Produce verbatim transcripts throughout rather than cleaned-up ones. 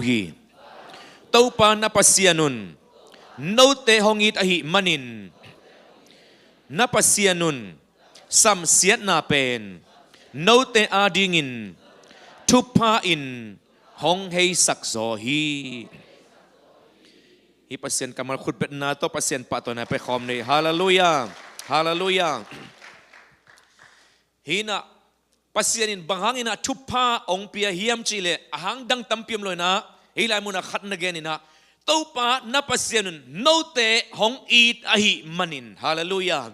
hi. Topa na Pasian un note hong it ahih manin, na Pasian un samsiatna pen note adingin thupha in hong heisak zaw hi. Hih Pasian kammal khutbetna tawh Pasian pahtawina pia khawm ni. Halleluiah. Halleluiah. Hinah Pasian in bang hanginah thupha hong pia hiam cihleh, a hang dang tampi om loinah, hih lai munah khat na geninah, Topa na Pasian un note hong it ahih manin. Halleluiah.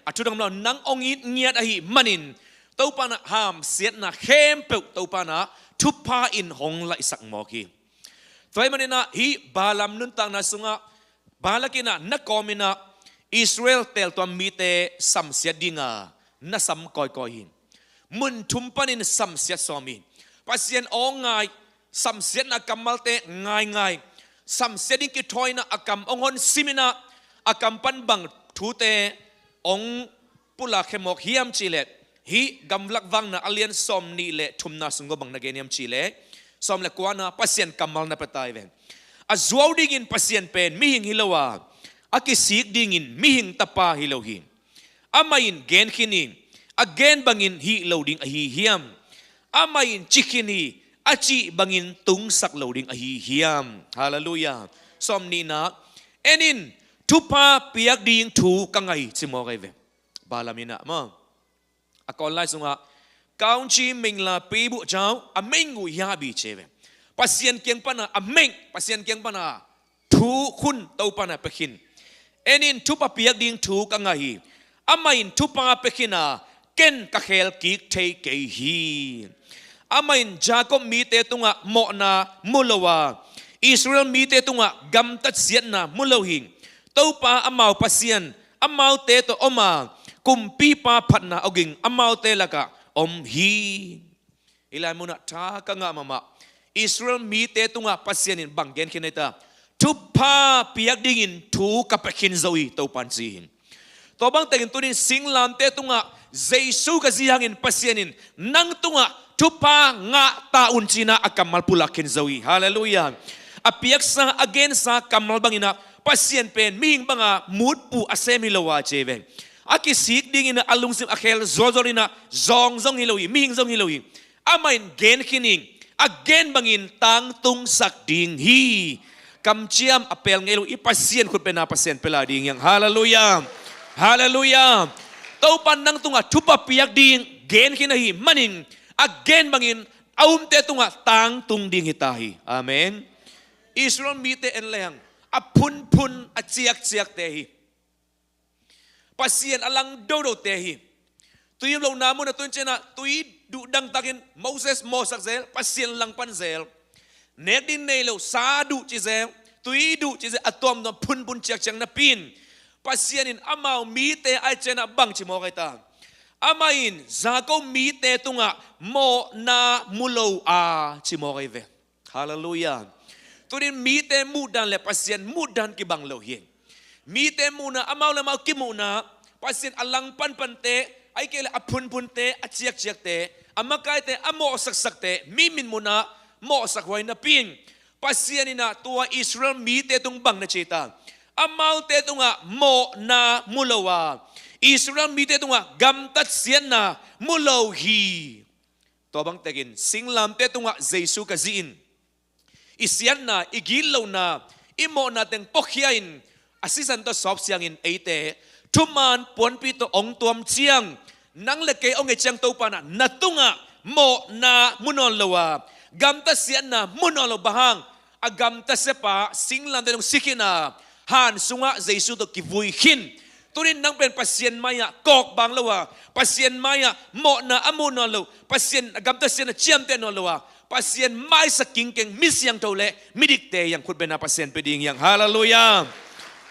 A thu dang om lo, nang hong it ngiat ahih manin Topa nah hamsiatna khempeuh Topa nah thupha in hong laihsak mawk hi. Tua ahih maninah hih Balaam nuntakna sungah Balak inah na kawminah Israel teeltuam mite samsiat dinga na sam kawikawi hi. Mun thum panin samsiat sawm hi. Pasian aw ngai, samsiatna kammalte ngaingai, samsiat ding kithawinah a kam hong honsiminah a kam pan bang thute hong pulakkhia mawk hiam cihleh, hih Gamlak Vakna a lian sawm nih le thumna sung go bang na gen hiam cihleh, sawm le kuana Pasian kammal na pia ta hi ve. A zuau dingin Pasian pen mihing hi lo a, a kisik dingin mihing tapa hi lo hi. Amah in gen khin hi, a gen bangin hih lo ding ahi hiam? Amah in ci khin hi, a cih bangin tungsak lo ding ahi hiam? Halleluiah. Sawm nihna, en in, thupha piak ding thu ka ngah hi, ci mawk ahi ve. Balaam inah maw, a kawn lai sungah, ကောင်းချီးမင်္ဂလာပေးဖို့အကြောင်း အမိန့်ကိုရပြီ ci ve. Pasian kiang pana a meng, Pasian kiang pana thu khun Topa nah pia khin. En in, thupha piak ding thu ka ngah hi. Amah in thupha pia khin a, ken ka khel kik thei kei hi. Amah in Jakob mite tungah mawhna mu lo a, Israel mite tungah gamtat siatna mu lo hi. Topa amau Pasian amaute tawh om a, kumpipa phatna awging amaute lakah om hi. Hih lai munah tha ka ngah mahmah. Israel mite tungah Pasian in bang gen khin ahi ta? Thupha piak dingin thu ka pia khin zo hi, Topa in ci hi. Tua bang tekin tunin singlamteh tungah Jesu ka zi hangin Pasian in nang tungah thupha ngah ta un cinah a kammal pulak khin zo hi. Halleluiah. A piaksa, a gensa kammal banginah Pasian pen mihing banga mutpu a sem hi lo a, ci ve. A kisik dinginah a lungsim a khel zualzual inah zawng zong hi lo hi, mihing zong hi lo hi. Amah in gen khin hi, a gen bangin tangtungsak ding hi. Kamciam a pel ngei lo i Pasian khutbetna Pasian pia lai ding hi hang. Halleluiah. Halleluiah. Topa nang tungah thupha piak ding gen khin ahih manin a gen bangin a umte tungah tangtung ding hi ta hi. Amen. Israel mite en lehang a phunphun a ciakciakte hi. Pasian a lang dodote hi. Tui lohna munah tun cianah tui duh dangtakin Moses mawhsak zel, Pasian langpan zel. Nek ding nei lo, sa duh ci zel, tui duh ci zel, a tuamtuam phunphun ciakciak napi in Pasian in amau mite ahi cianah bang ci mawk ahi ta? Amah in Jakob mite tungah mawhna mu lo a, ci mawk ahi ve. Halleluiah. Tunin mite muhdan le Pasian muhdan kibang lo hi. Mite muhna, amau le amau kimuhna, Pasian a langpanpante, ahih kei leh a phunphunte, a ciakciakte, a makaite, a mawhsaksakte, mi mitmuhna mawhsak huai napi in Pasian inah tua Israel mite tung bang na ci ta? Amaute tungah mawhna mu lo a, Israel mite tungah gamtat siatna mu lo hi. Tua bangtekin singlamteh tungah Jesu ka zi in i siatna, i gitlohna, i mawhna teng puakhia in a sisan tawh sawp siangin eite thuman puanpi tawh hong tuam ciang, nang le kei hong ei ciang Topa nah na tungah mawhna mu nawn lo a, gamtat siatna mu nawn lo. Bang hang? A gamta siapa singlamteh tung si khin a, han sungah Jesu tawh kivui khin. Tunin nang pen Pasian mai-ah kawkbang lo a, Pasian mai-ah mawhna a mu nawn lo, Pasian a gamta siatna ciamteh nawn lo a, Pasian maisak kingkeng mi siangtho le midikte hi hang. Khutbetna Pasian pia ding hi hang. Halleluiah.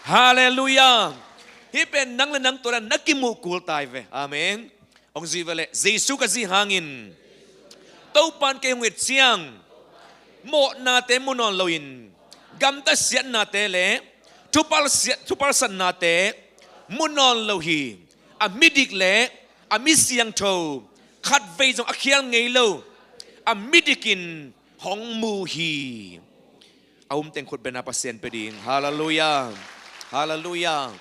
Halleluiah. Hih pen nang le nang tua dan na kimuh kul ta hi ve. Amen. Hong zui ve leh, Jesu ka zi hangin Topan kei hong et ciang mawhnate mu nawn loin gamta siatnate le thupal siat, thupalsatnate mu nawn lo hi. A midik le a mi siangtho khatvei zong a khial ngei lo, a midikin hong mu hi. A um teng khut bengna Pasian pia ding. Halleluiah. Halleluiah.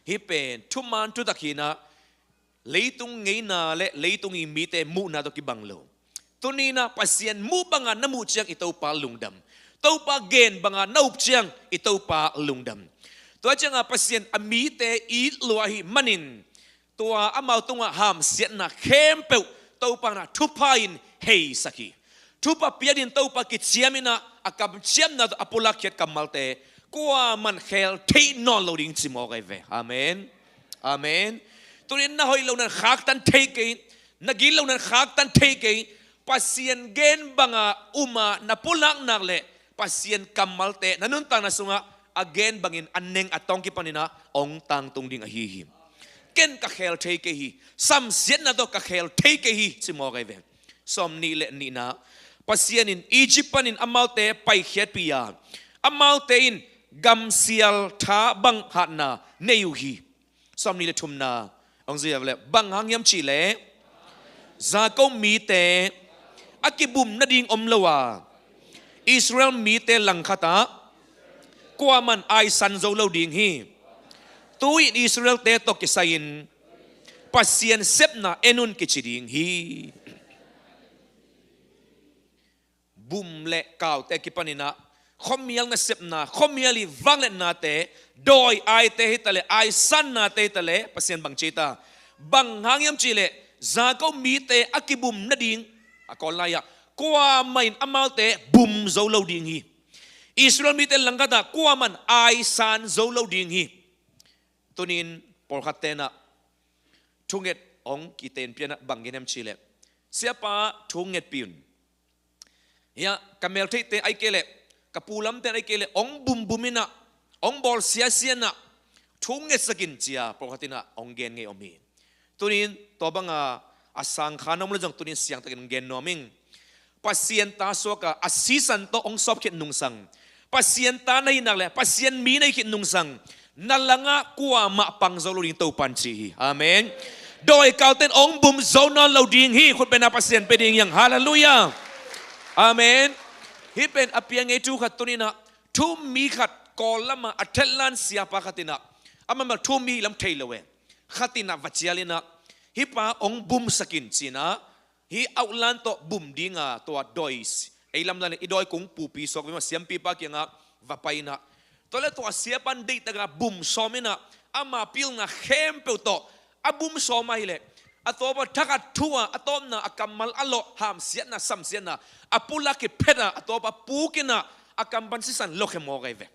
Hih pen thuman thutak hi-in ah, leitung ngeina le leitung i mite muhna tawh kibang lo. Tuni-in ah Pasian muh banga na muh ciang i Topa lungdam. Topa gen banga na up ciang i Topa lungdam. Tua ciangah Pasian a mite it lua ahih manin, tua amau tungah hamsiatna khempeuh Topa in ah thupha in heisak hi. Thupha piak dingin Topa kiciam in ah, a kamciamna tawh a pulakkhiat kammalte kuaman khel thei nawn lo ding ci mawk ahi ve. Amen. Amen. Tuni-in na hoih lohna in khaktan thei kei, na gitlohna in khaktan thei kei. Pasian gen banga um a na pulak nak leh Pasian kammalte na nuntakna sungah a gen bangin a neng a tawng kipanin ah hong tangtung ding ahi hi. Ken ka khel thei kei hi. Samsiatna tawh ka khel thei kei hi ci mawk ahi ve. Sawmnih le nihna. Pasian in Egypt panin amaute paikhiatpih a, amaute in gamsial tha bang hatna nei uh hi. Sawmnih le thumna. Hong zui a ve leh, bang hang hiam cih leh, Jakob mite a kibum nading om lo a, Israel mite langkhat ah kuaman aisan zo lo ding hi. Tu-in Israelte tawh kisai-in Pasian sepna en un kici ding hi. Bum le kaute kipanin ah khuamial nasepna, khuamial i vangliatnate, dawi aite hi taleh, aisannate hi taleh, Pasian bang ci ta? Bang hang hiam cih leh, Jakob mite a kibum nading, a kawl lai-ah, kuamah in amaute bum zo lo ding hi. Israel mite langkhat ah kuaman aisan zo lo ding hi. Tuni-in pawlkhatte in ah thunget hong kitenpih in ah bang gen hiam cih leh, Siapa, thungetpih un. Hiah ka meltheihte ahih kei leh, ka pu lamte in ahih kei leh, hong bumbum in ah, hong bawl siasia in ah, thungetsak in ci-a pawlkhat in ah hong gen ngei om hi. Tuni-in tua banga a sangkha na om leh zong tuni-in siangtakin hong gen nuam ing. Pasian ta suak a, a sisan tawh hong sawpkhit nungsang, Pasian ta na hih nak leh Pasian mi na hih khit nungsang, na langah kuamah pang zo lo ding Topa'n ci hi. Amen. Dawikaute in hong bum zo nawn lo ding hi. Khut bengna Pasian pia ding hi hang. Halleluiah. Amen. Hih pen a pia ngei thu khat tuni-in ah, thu-um mi khat, Kawl lamah a thellan siapa khat in ah, amah bel thu-um mi hi lam thei lo e, khat in ah va cial in ah, hih pa hong bumsak in ci-in ah, hih outline tawh bum dinga tua dawi, ei lamdang leh i dawi kung pupi suak ve mah, siampipa kiangah va pai in ah, tua leh tua siapa'n deihtakin bum sawm in ah, ama pilna khempeuh tawh a bum sawm ahih leh, a tawpa thakhat thu-a, a tawpna a kammal a lawh, hamsiatna, samsiatna a pulak khit phet a, a tawpa puk in ah, a kam pan sisan lokhia mawk ahi ve.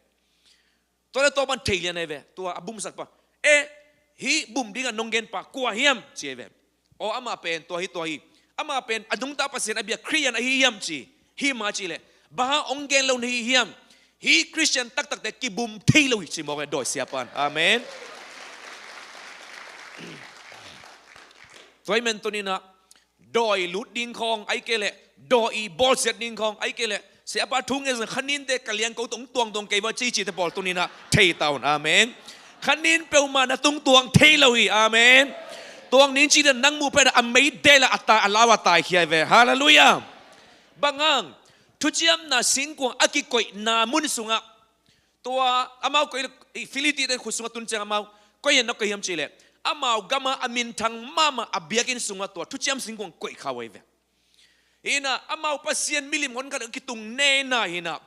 Tua leh tua pan thei lian ahi ve, tua a bumsakpa. Eh, hih bum dinga nong genpa kua hiam ci ahi ve. Aw, amah pen tua hi, tua hi. Amah pen a nungta Pasian a bia Khristian ahi hiam ci. Hi mah cih leh, bang hang hong gen lo na hi hiam? Hih Khristian taktakte kibum thei lo hi ci mawk e, dawi siapa'n. Amen. Tua ahih manin tuni-in ah dawi lut ding khawng ahih kei leh, dawi bawlsiat ding khawng ahih kei leh, siapa thu ngen zong kha ninte ka liangko tungah tuangtuang kei va ci cite pawl tuni-in ah thei ta un. Amen. Kha nin peuhmah na tungah tuang thei lo hi. Amen. Tuang ning cih dan nang muh phet a, a meidel a, a tai, a lau a taikhia hi ve. Halleluiah. Bang hang? Thuciamna singkuang a kikoihna mun sungah, tua amau koi, Filistite khut sungah tun ciang amau koi hiam, na koi hiam cih leh, amau gamah a minthang mahmah a biakinn sungah tua thuciam singkuang koih kha uh ahi ve. Hi-in ah amau Pasian milim honkhat a kitung nena hi-in ah,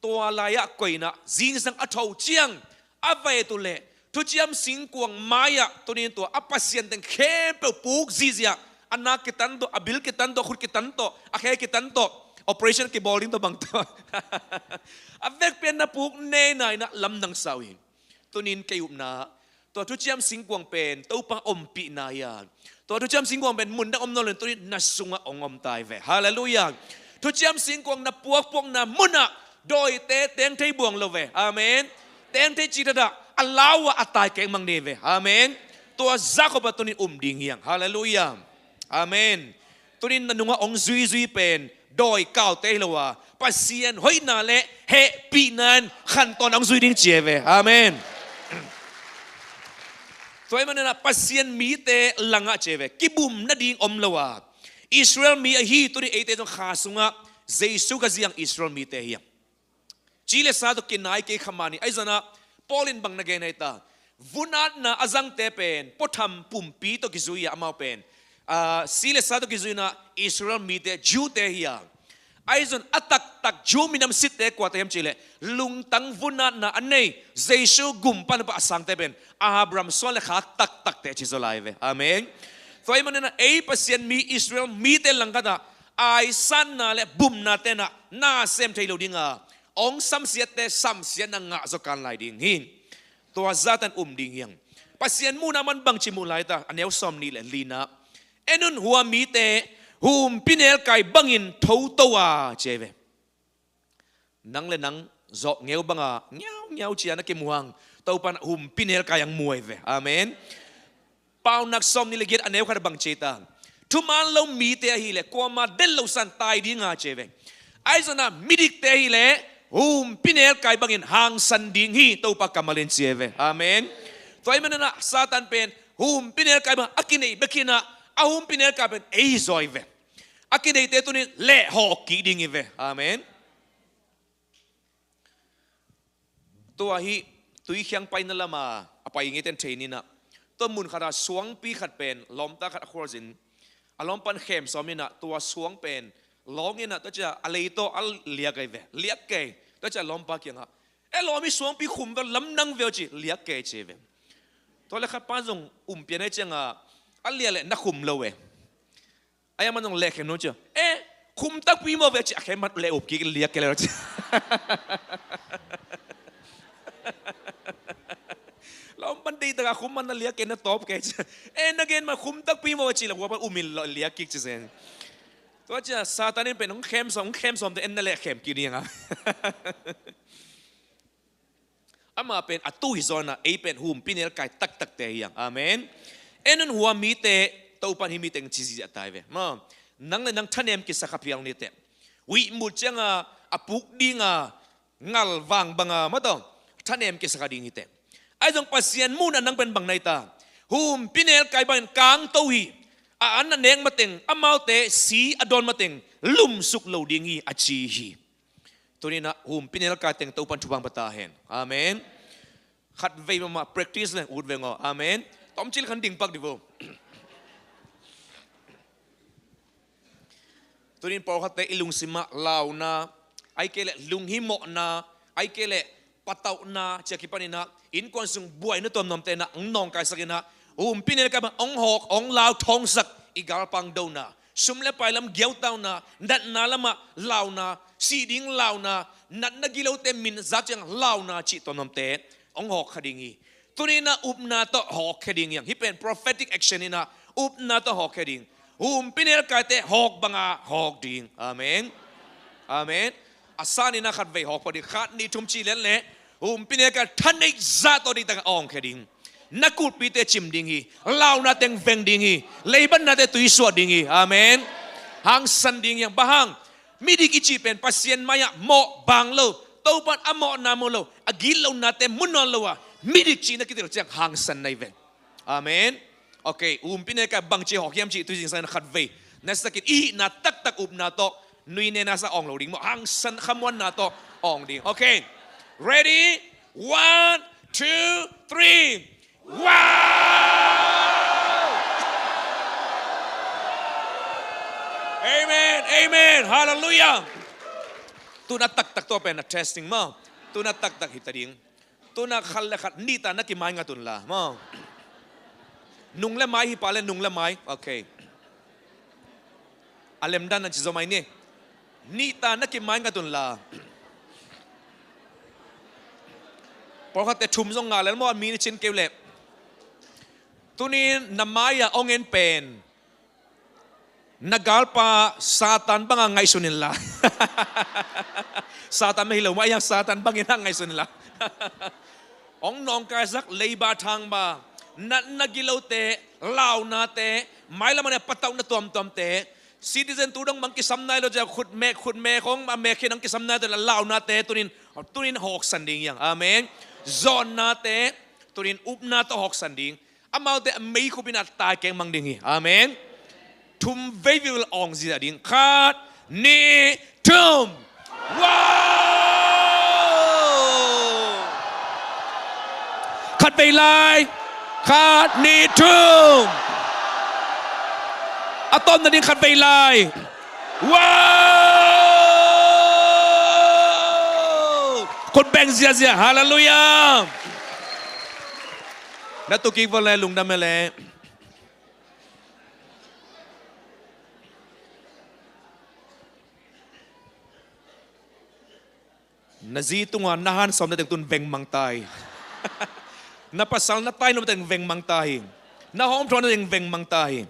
tua lai-ah koih in ah zingsang a tho ciang a va et uh leh, thuciam singkuang mai-ah tuni-in tua a pasian teng khempeuh puk zihziah, a nak kitan tawh, a bil kitan tawh, a khut kitan tawh, a khe kitan tawh, operation kibawl ding tawh bang tawh, a vekpi-in na puk nena in ah lamdang sa uh hi. Tuni-in kei upna, tua thuciam singkuang pen Topa ompihna hi a, tua thuciam singkuang pen mun dang om nawn lo-in tuni-in na sungah hong om ta hi ve. Halleluiah. Thuciam singkuang na puakpuakna munah dawite teng thei buang lo ve. Amen. Teng thei cih taktak a lau a, a tai keng mang ding hi ve. Amen. Tua zah khop a tuni-in um ding hi hang. Halleluiah. Amen. Tuni-in na nungah hong zuizui pen dawikaute hi lo a, Pasian hoihna le hehpihna in khantawn hong zui ding ci hi ve. Amen. Tua ahih manin ah Pasian mite langah ci hi ve, kibum nading om lo a, Israel mi ahi tuni-in eite zong kha sungah Jesu Khazih in Israel mite hi hang. Ci le sa tawh kinai kei kha mah ni. Ahi zongin ah Paul in bang na gen hi ta, vunatna a zangte pen puatham pumpi tawh kizui a, amau pen, ah, si le sa tawh kizui in ah Israel mite, Jew-te hi a. Ahi zongin a taktak Jew minam sitte kuate hiam cih leh lungtang vunatna a nei, Jesu gum pan a sangte pen Abraham suan le khak taktakte ci zaw lai ve. Amen. Tua ahih manin ah ei Pasian mi Israel mite langkhat ah aisatna le bumnate in ah na sem thei lo ding a, hong samsiatte samsiatna ngah zaw kan lai ding hi. Tua zahtan um ding hi hang. Pasian muhna mah bangci mu lai ta, a neu sawmnih le lina. En un, hua mite humpinelkai bangin thoto a, ci hi ve. Nang le nang zawh ngeu banga ngiaungiau ci-a na kimu hang, Topa in humpinelkai hong mu hi ve. Amen. Paunak sawmnih le giat, a neu khat ah bang ci ta, thuman lo mite ahih leh kuamah delh lo san tai ding a, ci hi ve. Ahi zongin ah midikte ahih leh humpinelkai bangin hangsan ding hi, Topa kammal in ci hi ve. Amen. Tua ahih manin ah Satan pen humpinelkai bang a kineih bek hi in ah, a humpinelkai pen ei hi zaw hi ve. A kineihte tuni-in lehhawk kik ding hi ve. Amen. Tua hi, tuikhiang paina lamah a pai ngeiten thei ni in ah, tua mun khatah suangpi khat pen lawmta khat a khualzin, a lawmpan khem sawm in ah, tua suang pen lawng in ah, tua ciang a lei tawh a liak hi ve, liak kei. Tua ciang lawmpa kiangah, "E lawm, hih suangpi khum ve, lamdang ve aw," ci, "Liak kei," ci hi ve. Tua leh khatpa zong um pian ahih ciangah a liak leh na khum lo e. Ahi a, man zong lehkhem nuam ci a, "E, khum takpi maw ve," ci a, "Khem mah leh up kik, liak kei leh," ci. Lawmpan deih takah khum mah na liak kei, na tawp kei ci. "E, na gen mah khum takpi maw ve," ci leh huapan um in liak kik ci zen. Tua ciang Satan in pen hong khem sawm, hong khem sawmte en na lehkhem kik ni hang a. Amah pen a tu hi zaw in ah, ei pen humpinelkai taktakte hi hang. Amen. En un, hua mite, Topa in hih mi teng ci ziahziah ta hi ve. Maw, nang le nang thanem kisa kha phial ni teh. Huih mut ciangah a puk ding a ngal vang banga, maw, tawh thanem kisa kha ding hi teh. Ahi zong Pasian muhna nang pen bang na hi ta, humpinelkai bangin kangto hi. A an a nek mateng, amaute si a dawn mateng lumsuk lo ding hi, a ci hi. Tuni in ah humpinelkai teng Topa in thupha pia ta hen. Amen. Khatvei mahmah practice leng ut veng aw. Amen. Tomcik leh khan ding pak dih vo. Tuni in pawlkhatte i lungsim ah launa, ahih kei leh lunghimawhna, ahih kei leh patauhna ci a kipan in ah, innkuan sung buaina tuamtuamte in ah hong nawngkaisak in ah, humpinelkai bang hong hawk, hong lau thawngsak, i galpang dona, sum le pai lam giautauna, natna lamah launa, sih ding launa, natna gilote min zak ciang launa cih tuamtuamte hong hawkkhia ding hi. Tuni in ah upna tawh hawkkhia ding hi hang. Hih pen prophetic action in ah upna tawh hawkkhia ding. Humpinelkaite hawk banga hawk ding. Amen. Amen. A san in ah khatvei hawk phot ding. Khat, nih, thum ci lian leh humpinelkai thaneih zah tawh deih takah awngkhia ding. Na kulhpite cim ding hi. Launa teng veng ding hi. Leibatnate tuisuah ding hi. Amen. Hangsan ding hi hang. Bang hang? Midik i cih pen Pasian mai-ah mawh bang lo, Topa in a mawhna mu lo, a gitlonate mu nawn lo a, midik cih na kitel ciang hangsan na hi ve. Amen. Ok, humpinelkai bangci hawk hiam cih tui zingsang in khatvei na sak in, i hihna taktak upna tawh, nuinena sa awng lo ding maw, hangsan khamuanna tawh awng ding. Ok. Ready? One, two, three. Wow! Amen. Amen. Hallelujah. Tu-in a taktak tua pen a testing maw. Tu-in a taktak hi ta ding. Tu-in a khat le khat nihta na kimai ngat un la maw. Nung le mai hi pah le, nung le mai. Ok. A lemdan nan ci zaw mai ni. Nihta na kimai ngat un la. Pawlkhatte thum zong ngah lel maw, a mi na cin kei uh leh. Tuni-in na mai-ah hong en pen na galpa Satan banga ngaihsun in la. Satan mah hi lo maw, ahi hang Satan bangin ah ngaihsun in la. Hong nawngkaisak leiba thangba, natna gilote, launate, mailam a ne patauhna tuamtuamte, citizen tu dong bang kisam nai lo cia, khutmek, khutmek hong a mek khin hong kisam nai lo cia, launate tuni-in, tuni-in hawksan ding hi hang. Amen. Zawnnate tuni-in upna tawh hawksan ding. Amaute a meikhup in a taikeng mang ding hi. Amen. Thum vei vei awng zia ding. Khat, nih, thum. Wow! Vei lai. Khat, nih, thum. A tawpna ding khat vei lai. Wow! Khut beng ziazia. Halleluiah. Na tukik vua le lungdam e le. Na zi tunga na han sawm na teng tun veng mang ta hi. Na pasal na tai nop teng veng mang ta hi. Na hawm thuah na teng veng mang ta hi.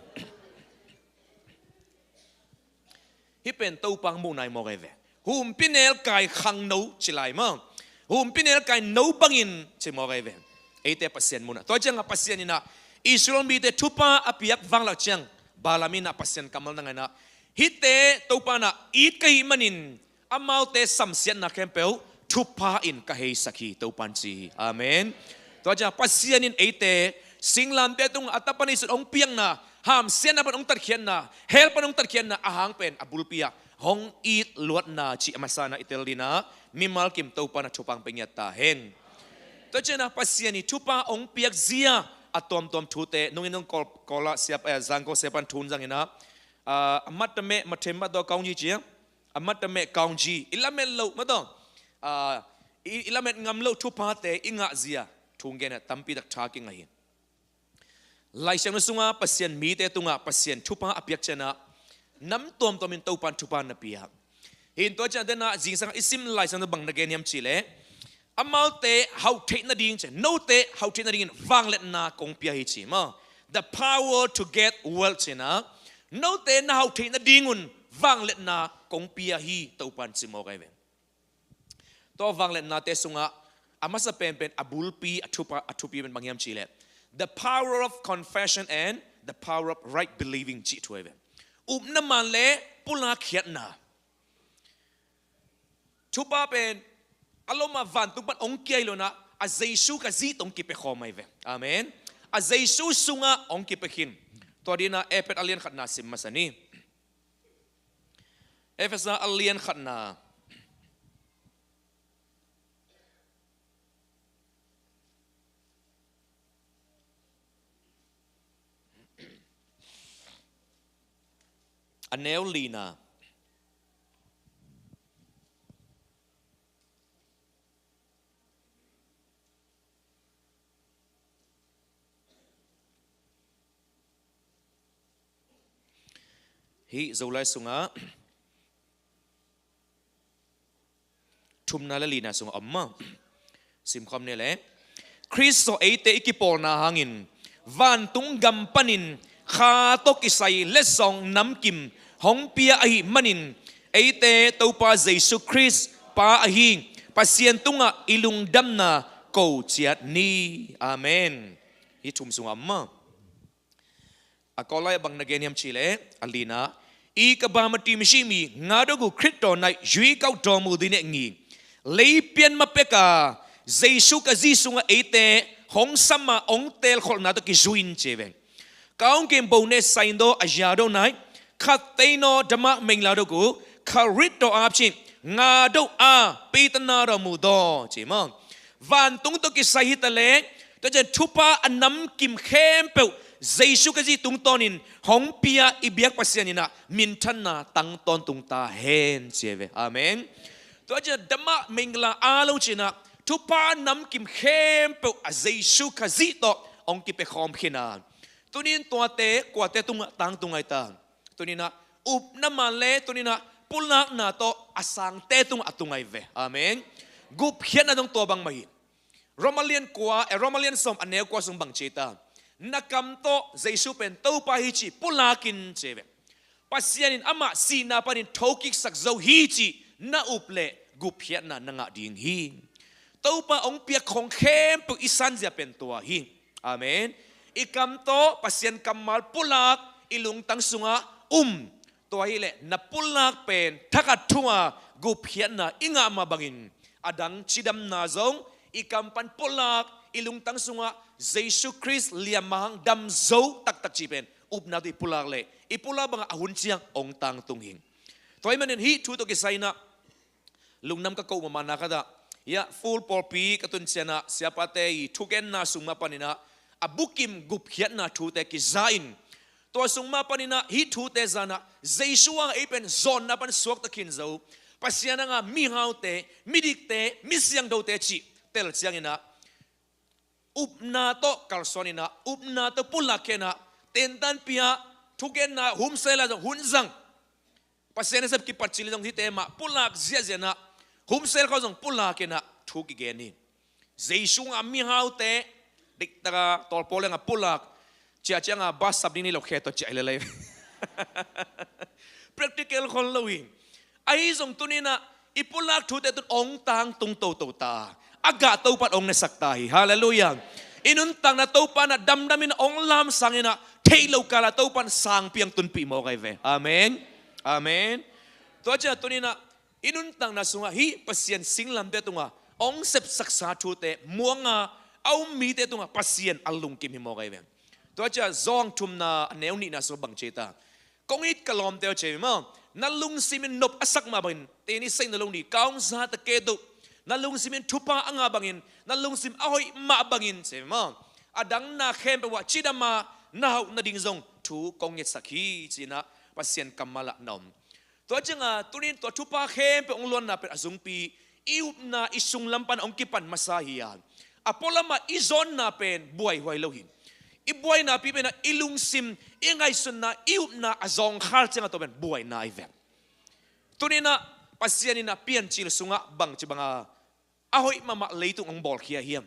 Hih pen Topa hong muhna hi mawk ei ve. Humpinelkai khangno ci lai maw. Humpinelkai no bangin ci mawk ei ve. Eite Pasian muhna. Tua ciangah Pasian inah Israel mite thupha a piak vanglak ciang Balaam inah Pasian kammal na ngainah, hihte Topa inah it ka hih manin amaute samsiatna khempeuh thupha in ka heisak hi, Topa in ci hi. Amen. Tua ciah Pasian in eite singlamteh tungah a tapa neihsun hong piakna, hamsiatna pan hong tatkhiatna, hell pan hong tatkhiatna a hang pen a bulpi ah hong it luatna cih a masa inah i tel dinah mimal kim Topa inah thupha hong pia ngiat ta hen. Tua cianah Pasian i thupha hong piak zia a tuamtuam thute nungin nung Kawl, Kawl ah siap, eh, Zangkong siapan thun zanginah, ah, a mat a meh, mathem mat daw kaung yi cia. A mat a meh kaung yi, i lamet loh mataw, ah, i, i lamet ngam loh thuphate i ngah zia thungen ah tampi tak tha kingah hi. Laisiangtho sungah Pasian mite tungah Pasian thupha a piak cianah nam tuamtuam in Topa in thupha na pia. Hin tua ciang denah zingsang i sim Laisiangtho bang na gen hiam cihleh, amaute hauh theih nading ci, note hauh theih nadingin vangliatna kong pia hi ci maw. The power to get wealth cinah, note na hauh theih nadingun vangliatna kong pia hi, Topa in ci mawk ei ve. Tua vangliatnate sungah a masa penpen a bulpi a thupha, a thupi pen bang hiam cihleh, the power of confession and the power of right believing cih thu ei ve. Upna man le pulak khiatna. Thupha pen a lomah vantung pan hong kia hi lo inah a Jesu ka zi tawh hong kipia khawm ahi ve. Amen. A Jesu sungah hong kipia khin. Tua dinah Efesa a lian khatna sim masa ni. Efesa a lian khatna. A neu lina. Hih Zolai sungah thumna le lina sungah om maw. Simkhawm ni le. Khrist tawh eite i kipawlna hangin vantung gam panin kha tawh kisai letsong namkim hong pia ahih manin eite Topa Jesu Khrist Pa ahi Pasian tungah i lungdamna ko ciat ni. Amen. Hih thum sungah om maw. A Kawllai ah bang na gen hiam cihleh a lina, อีกบามาตีมชิมี nga dok uh Khrist tawh naih ရွေးကောက်တော်မူသည်နှင့်အညီ လေးပြတ်မပက်က Jesu ka zi sungah eite hong sam a hong teelkholhna tawh kizui in ci ve. ကောင်းကင်ဘုံနှင့်ဆိုင်သောအရာတို့၌ခပ်သိမ်းသောဓမ္မမင်္ဂလာတို့ကိုခရစ်တော်အားဖြင့်ငါတို့အားပေးသနားတော်မူသော ci maw. Vantung tawh kisai hi taleh, tua ciang thupha a namkim khempeuh Jesu ka zi tungtawnin hong pia i biak Pasian inah minthanna tang tawntung ta hen ci ve. Amen. Tua ciang dhamma mingla a lo cinah thupha namkim khempeuh a Jesu ka zi tawh hong kipia khawm khin a. Tunin tuate kuate tungah tangtung ahi ta. Tuninah upna man le tuninah pulakna tawh a sangte tungah a tung ahi ve. Amen. Gupkhiatna dong tua bangmah hi. Roma lian kua, eh, Roma lian sawm a neu kua sung bang ci ta. Na kam tawh Jesu pen Topa hi ci pulak in ci ve. Pasian in amah sihna panin thokiksak zo hi ci na up leh gupkhiatna na ngah ding hi. Topa hong piak khong khempeuh i sanzia pen tua hi. Amen. I kam tawh Pasian kammal pulak i lungtang sungah um. Tua hileh na pulak pen thakhat thu-a gupkhiatna i ngah mah bangin a dang cidamna zong i kam pan pulak, i lungtang sungah Jesu Khrist liam mahang dam zo taktak cih pen upna tawh i pulak leh i pulak bangah a hun ciang hong tangtung hi. Tua ahih manin hih thu tawh kisai inah lungdam ka koh mahmahna khatah Hiah Full pawlpi ka tun ciangin ah siapate i thugenna sung mah panin ah a bukim gupkhiatna thute kiza in, tua sung mah panin ah hih thute zan ah Jesu a ei pen zawnna pan suakta khin zo, Pasian anga mihaute, midikte, misiangthote cih tel ciangin ah upna tawh kalsuan in ah, upna tawh pulak khia in ah, tentanpih ah thugenna, homecell ah zong hun zang, Pasian nasep kipat cil zong hihte mah pulak ziahziah in ah, homecell khawng zong pulak in ah thu kigen hi. Jesu a mihaute diktak a tawlpawl leng a pulak, ciah ciang a bus sap ding ni lo khe tawh ciah hi lel hi. Practical khol lo hi. Ahi zong tuni in ah i pulak thute tun hong tangtung toto ta, a gah Topa in hong nesak ta hi. Halleluiah. I nuntakna Topa in ah damdam in ah hong lamsang in ah, theih loh kal ah Topa in sang piang tunpih mawk ahi ve. Amen. Amen. Tua ciang tuni in ah i nuntakna sungah hih Pasian singlamteh tungah hong sepsaksa thute muang a, a um mite tungah Pasian a lungkim hi mawk ahi ve. Tua ciang Johan thumna a neu nihna sungah bang ci ta? Kong it ka lawmte aw, ci hi maw, na lungsim in nop a sak mah bangin, teni saina lo ni, ka hong zat a ke tu, na lungsim in thupha a ngah bangin, na lungsim a hoih mah bangin, ci hi maw, a dang na khempeuh ah cidam a na hauh nading zong thu kong ngetsak hi, ci in ah Pasian kammal ah na om. Tua ciang a tuni in tua thupha khempeuh hong luanna pen a zungpi, i upna i sunglam pan hong kipan masa hi a, a pualam ah i zawnna pen buaihuai lo hi. I buainapi pen ah i lungsim, i ngaihsutna, i upna a zawngkhal ciang a tua pen buaina ahi ve. Tuni in ah Pasian in ah Piancil sungah bangci bang a a hoih mahmah leitung hong bawlkhia hiam?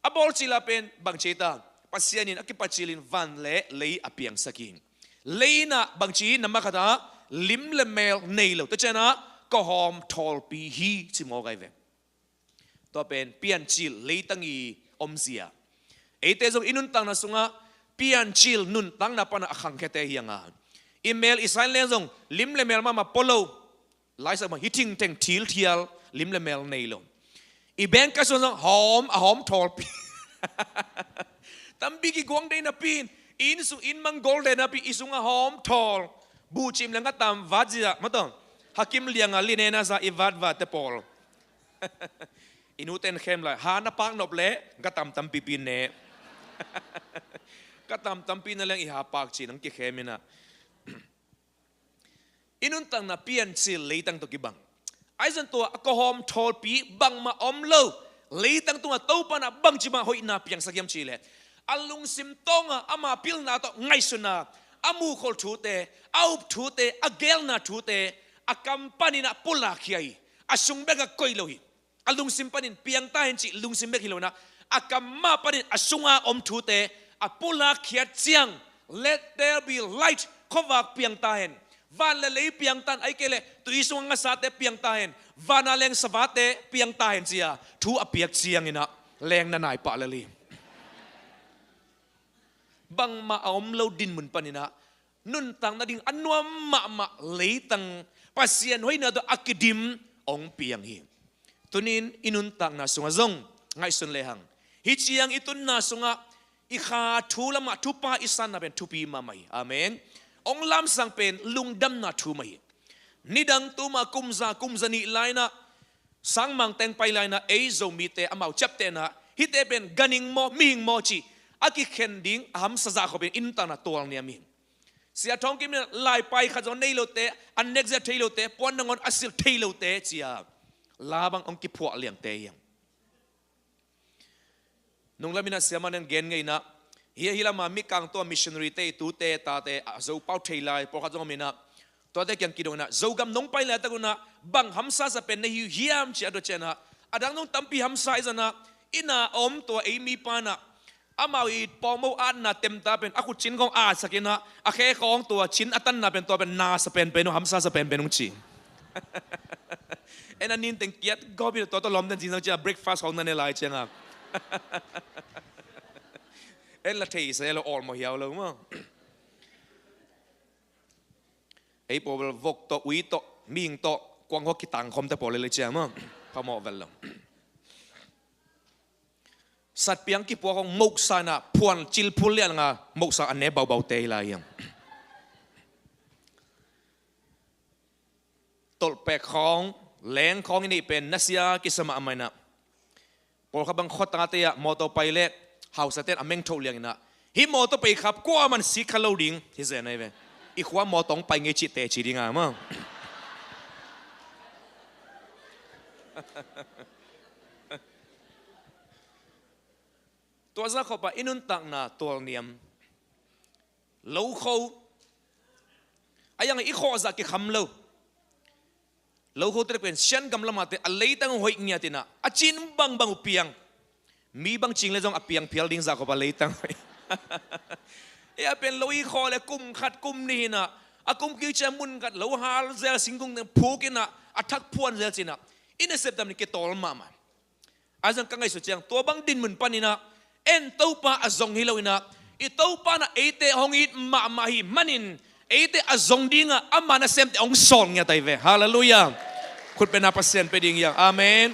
A bawlcil ah pen bang ci ta? Pasian in a kipat cil in van le lei a piangsak hi. Lei in ah bang ci? Nambat khat ah lim le mel nei lo, tua ciang ah kawhawm thawlpi hi, ci mawk ahi ve. Tua pen Piancil leitang i omzia. Eite zong i nuntakna sungah Piancil nuntakna pan ah a khangkhiate hi hang a, i mel i sain leng zong lim le mel mahmah pua lo. Laisak mah hi, thingteng thilthial, lim le mel nei lo. I bengka sung zong hawm, a hawm thawlpi. Tampi kiguang dei napi in, inn sung inn mang gol dei napi, i sung a hawm thawl. Buhcim le ngatam vat zia, mataw, Hakim Liang a linen a za i vatvatte pawl. I nute in khem lai, ha na pak nop leh ngatam tampipi ne. Ngatam tampi na leng i ha pak ci-in hong kikhem in ah. I nuntakna Piancil leitang tawh kibang. Ahi zong tua a kawhawm thawlpi bangmah om lo leitang tungah Topa in ah bangci bang hoihna piangsak hiam cih leh, a lungsim tawng a ama pilna tawh ngaihsutna, a muhkholh thute, a up thute, a gelna thute a kam panin ah pulakkhia hi. A sung bek ah koih lo hi. A lungsim panin piang ta hen cih lungsim bek hi lo in ah, a kam mah panin a sunga om thute a pulakkhiat ciang, "Let there be light," khuavak piang ta hen, van le lei piang ta hen, ahih kei leh tui sung a ngasate piang ta hen, van a leng savate piang ta hen, ci-a thu a piak ciangin ah leng na nai pah lel hi. Bangmah a om lo dinmun panin ah nuntak nading a nuam mahmah leitang, Pasian hoihna tawh a kidim hong piang hi. Tuni-in i nuntakna sungah zong ngaihsun lehang, hih ciang i tunna sungah i kha thu lamah thupha i sanna pen thupi mahmah hi. Amen. Hong lamsang pen lungdamna thu mah hi. Nidang tuma kum za, kum za nih lai-in ah, sangmang teng pai lai-in ah, ei Zomite amau ciaptehna, hihte pen ganhing maw, mihing maw cih a kikhen ding a hamsa zah khop in i nuntakna tualniam hi. Sia Thawng Kim in ah laipai khat zong nei lote, an nek zia thei lote, puan nangawn a silh thei lote, ci-a la bang hong kiphuah liangte hi hang. Nunglam in ah siamah in gen ngei in ah, hih, hih lamah Mikang tua missionary-te i tute tate a Zopau thei lai pawlkhat zong om in ah, tuate kiang kidong in ah, "Zogam nong pai laitak un ah bang hamsa sa pen na hi uh hiam?" ci-a a dot ciangin ah, "A dang zong tampi hamsa hi," ci-in ah, inn a om tua ei mipa in ah, amau i pawngmo atna temta pen a khut cin khawng atsak in ah, a khe khawng tua cin a tanna pen tua pen na sa penpen uh, hamsa sa penpen uh ci. En a nin teng kiat gawp in ah, tua tawh lawmten cin zong ci-a breakfast khawng na ne lai ciangin ah, en la thei sa lo, awlmawh hiau lo maw. Ei pawl bel vok tawh, ui tawh, mihing tawh, kuang khawng kitang khawmte pawl lel hi ciang maw. Phamawh vel lo. Satpiang kipuak khawng moksa in ah phuan cil phul lian nga, moksa an ne baubaute hi lai hiam. Tolhpek khawng, leng khawng i neih pen nasia kisa mahmah in ah, Pawlkhat bang khuatate ah mawtaw pai leh hausate'n a meng thoh liang inah, hih mawtaw pai khap kuaman sik kha lo ding hi zen ahi ve. I khua mawtaw hong pai ngei cih teci ding a maw? Tua zah khop ah i nuntakna tualniam, lokho, a iang i khawh zah kikham lo. Lokho te pen Sian gam lamate a leitang hoih ngiat inah a cin bangbang uh piang. Mi bang cing le zong a piang phial ding zah khop a leitang hoih. Ei a pen lo i khawh le kum khat kum nih inah a kum kik ciang mun khat lo hal zel singkung teng phuk inah a thak phuan zel ci inah i nasep dam nih kitawl mahmah. A zang ka ngaihsut ciang tua bang dinmun pan inah en Topa a zong hi lo inah i Topa nah eite hong it mahmah hi manin eite a zong dingah ama nasemte hong sawl ngiat ahi ve. Halleluiah. Khut beng a Pasian pia ding hiang. Amen.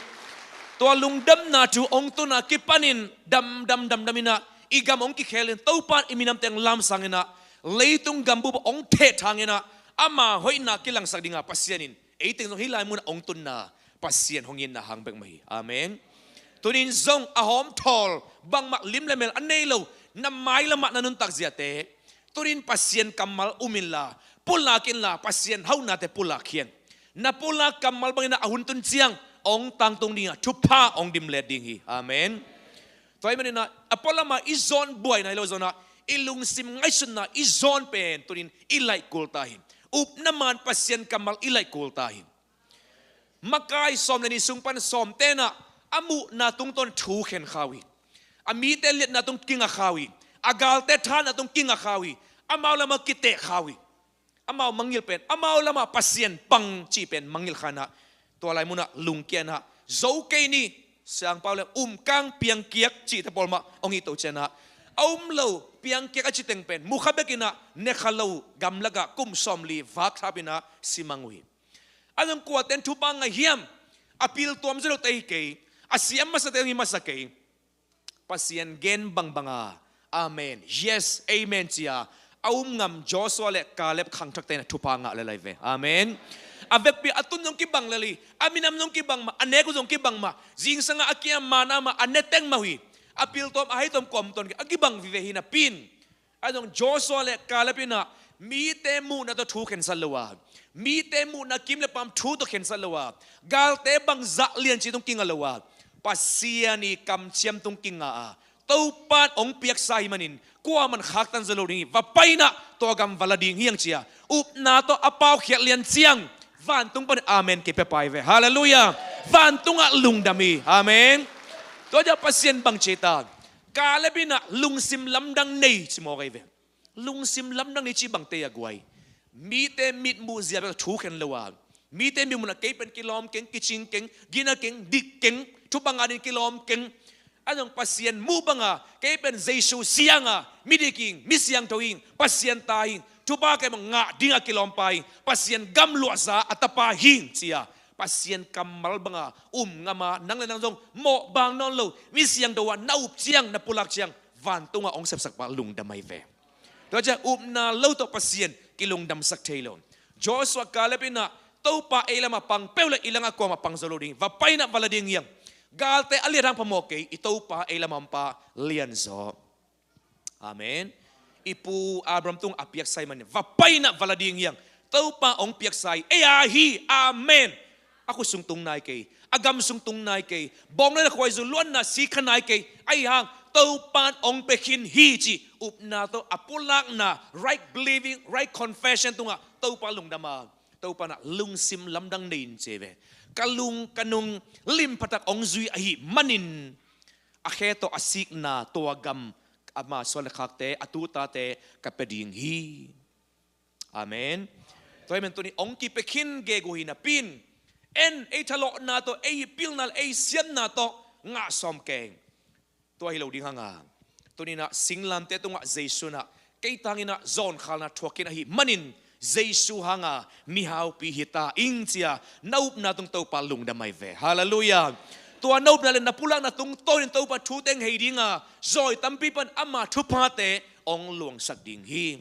Tua lungdamna thu hong tun a kipanin damdam damdam inah i gam hong kikhel in Topa i minamte hong lamsang inah leitung gambup hong thehthang inah ama hoihna kilangsak dingah Pasian in ei teng zong hih lai munah hong tunna Pasian hong itna hang bek mah hi. Amen. Tunin zong a hawmthawl bangmah lim le mel a nei lo na mailamah na nuntak ziate, tunin Pasian kammal um inla pulak inla Pasian hauhnate pulak hi hang. Na pulak kammal bangin a hun tun ciang hong tangtung dingah thupha hong dimlet ding hi. Amen. Tua ahih maninah a pualamah i zawn buaina hi lo zawnah i lungsim ngaihsutna i zawn pen tunin i laih kul ta hi. Upna man Pasian kammal i laih kul ta hi. Makai sawm le nih sung pan sawm tenah a muhna tungtawn thu khen kha uh hi. A mite liatna tung kinga kha uh hi. A galte thahna tung kinga kha uh hi. Amau lamah kiteh kha uh hi. Amau mangngilh pen amau lamah Pasian pang cih pen mangngilh kha inah tua lai munah lungkiatna zo kei ni. Siangpau le umkang piangkiak cihte pawl mah hong ih to cianah a um lo piangkiak a citeng pen mukha bek inah nekha lo gamlakah kum sawmli vak thap inah simang uh hi. A zong kuaten thupha ngah hiam? A piltuam zo lote hi kei, a siam masate hong hi masa kei. Pasian gen bangbanga amen, yes, amen cia a um ngam Joshua le Caleb khangthakte na thupha ngah lel ahi ve. Amen. A vekpi a tun zong kibang lel hi. A minam zong kibang mah, a nek uh zong kibang mah, zingsangah a kia mana mah, a neteng mah uh hi. A piltuam a haituam kuamtuam a kibang vive hi napi in a zong Joshua le Caleb inah mite muhna tawh thu khensat lo a, mite muhna kim le pam thu tawh khensat lo a, galte bangzah lian ci tung kinga lo a, Pasian i kamciam tung kinga a, Topa in hong piaksa hi manin kuaman khaktan zo lo ding hi. Va pai inah tua gam va la ding hi hang cia upna tawh a paukhiat lian ciang vantung panin amen kipia pai ve. Halleluiah. Vantungah lungdam hi. Amen. Tua ciah Pasian bang ci ta? Caleb inah lungsim lamdang nei ci mawk ahi ve. Lungsim lamdang nei ci bangte a guai? Mite mitmuh zia bek thu khen lo a, mite mitmuhna kei pen kilawm keng, kicing keng, gina keng, dik keng, thupha ngah ding kilawm keng. A zong Pasian muh banga kei pen Jesu sianga midik ing, mi siangtho ing, Pasian ta ing, thupha kei bang ngah dinga kilawmpa ing, Pasian gam luahza a tapa hing cia Pasian kammal banga um ngama nang le nang zong mawh bang nawn lo mi siangtho a na up ciang na pulak ciang vantungah hong sepsakpa lungdam ahi ve. Tua ciang upna lo tawh Pasian kilungdamsak thei lo. Joshua Caleb inah Topa ei lamah pang peuh le i langah kuamah pang zo lo ding, va pai inah va la ding hiang. Galte a liat hang phamawh kei, i Topa ei lamah hong pa lianzaw. Amen. I pu Abraham tung a piaksa hi manin va pai inah va la ding hiang. Topa hong piaksa hi, ei a hi. Amen. A khut sung tung nai kei, a gam sung tung nai kei, bawngnawi le khuaizu luanna si kha nai kei. Ahi hang Topa in hong pia khin hi ci upna tawh a pulakna, right believing, right confession tungah Topa lungdam a, Topa nah lungsim lamdang nei in ci ve. Ka lung ka nung limphatak hong zui ahi manin a khe tawh a sikna tua gam ama suan le khakte, a tutate ka pia ding hi. Amen. Tua hi men tuni hong kipia khin gegu hi napi in en ei thalawhna tawh, ei pilna le ei siatna tawh ngah sawm keng. Tua hi lo ding hanga tuninah singlamte tungah Jesu nah kei tanginah zawnkhalna thuak khin ahi manin Jesu hanga mihaupi hi ta ing cia na upna tung Topa lungdam ahi ve. Halleluiah. Tua na upna le na pulakna tungtawnin Topa thu teng hei dinga zawi tampi pan ama thuphate hong luangsak ding hi.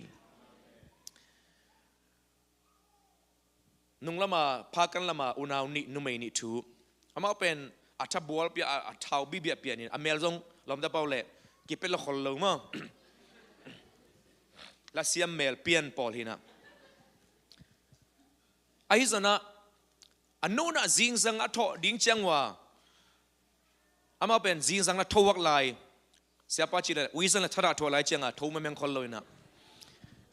Nung lama, phakan lama unau nih, numei nih thu. Amau pen a tha bual pia, a, a thau bibia pian in, a mel zong lawmta pau leh kipia lo khol lo maw. Lasiam mel pian pawl hi na. Ahi zongin ah, a nu in ah zingsang a thawh ding ciang uh a, amau pen zingsang na tho vak lai. Siapa cih leh, uizan le thadah tho lai ciang a, tho mengmeng khol lo in ah.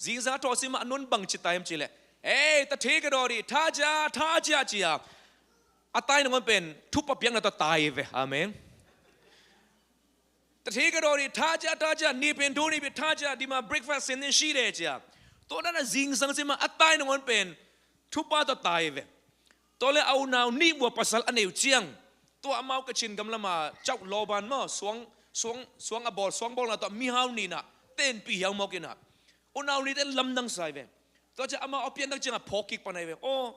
Zingsang a thawh sim a, a nu in bang ci ta hiam cih leh, "Ei, ta thei ka daw dih, tha cia, tha cia," ci a. A tai nangawn pen thupha piakna tawh tai ve. Amen. "Ta thei ka daw dih, tha cia, tha cia, ni pen thu ni pen tha cia, dima breakfast sen nen shi de," ci a. Tua dan a zingsang sim a, a tai nangawn pen thupha tawh tai ve. Tua leh a unau nih vua pasal a nei uh ciang, tua amau Kachin gam lam a cauh lawban maw, suang, suang, suang a bawl, suang bawlna tawh mihau nih in ah tenpih hiau mawk in ah, unau nihte lamdang sa hi ve. Tua ciang amau a pianthak ciang a phawk kik pan ahi ve. Aw,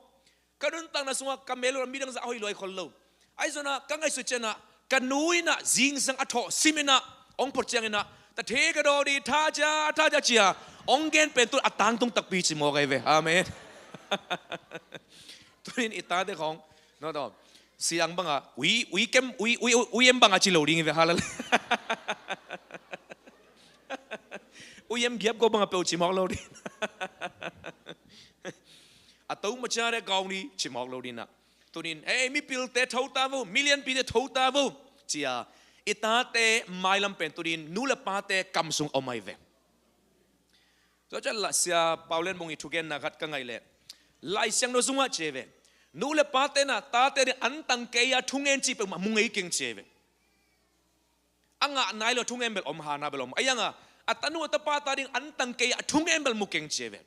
ka nuntakna sungah ka mel uh a midang zah a hoih lua hi khol lo. Ahi zongin ah ka ngaihsut ciang ah, ka nu in ah zingsang a thawh sim in ah, hong phot ciang in ah, "Ta thei ka daw dih, tha cia, tha cia," ci a hong gen pen tu in a tangtung takpi ci mawk ahi ve. Amen. Tu in i tate khawng, no, no. Siang bang a, ui, ui kem, ui, ui, ui em bang a ci lo ding hi ve, hallelujah. Ui em giap go bang a peuh ci mawk lo ding. A to ma cia de gawng ni ci mawk lo ding ah. Tu in, "Ei, mipilte tho ta vo, milianpite tho ta vo," ci a, i tate mailam pen tu in nu le pate kam sung om ahi ve. Tua ciang lah Sia Pau Lian Bung i thugenna khat ka ngaih leh, Lai Siangtho sungah ci ve, nu le pate in ah tate ding antang kei a thungen cih peuhmah mu ngei keng ci ve. A ngah nai lo thungen bel om, hana bel om. Ahi zongin ah, a tanu a tapa ta ding antang kei a thungen bel mu keng ci ve.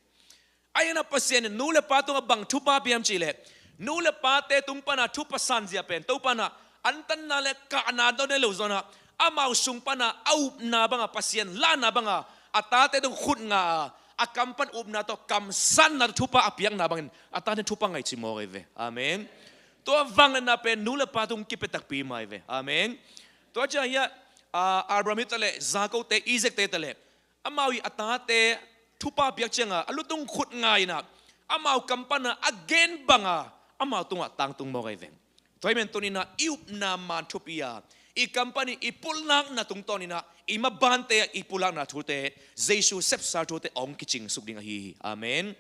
Ahi zongin ah Pasian in nu le pa tungah bang thupha pia hiam cih leh, nu le pate tung pan a thupha sanzia pen Topa in ah antanna le kahna dong nei lo zongin ah, amau sung pan a a upna bang a, Pasian lahna bang a, a tate tung khut nga a, a kam pan upna tawh kamsanna tawh thupha a piakna bangin a tate thupha ngah ci mawk ahi ve. Amen. Tua vangliatna pen nu le pa tung kipia takpi mah ahi ve. Amen. Tua ciang hiah, a, Abraham hi ta leh, Jakob te, Isaac te hi ta leh, amau i a tate thupha piak ciang a, a lutung khut nga in ah, amau kam pan a a gen bang a, amau tungah tangtung mawk ahi ve. Tua ahih manin tu in ah i upna man thupi a, i kam panin i pulakna tungtawn in ah, i mabante ah i pulakna thute, Jesu sepsa thute hong kicing suk ding ahi hi. Amen.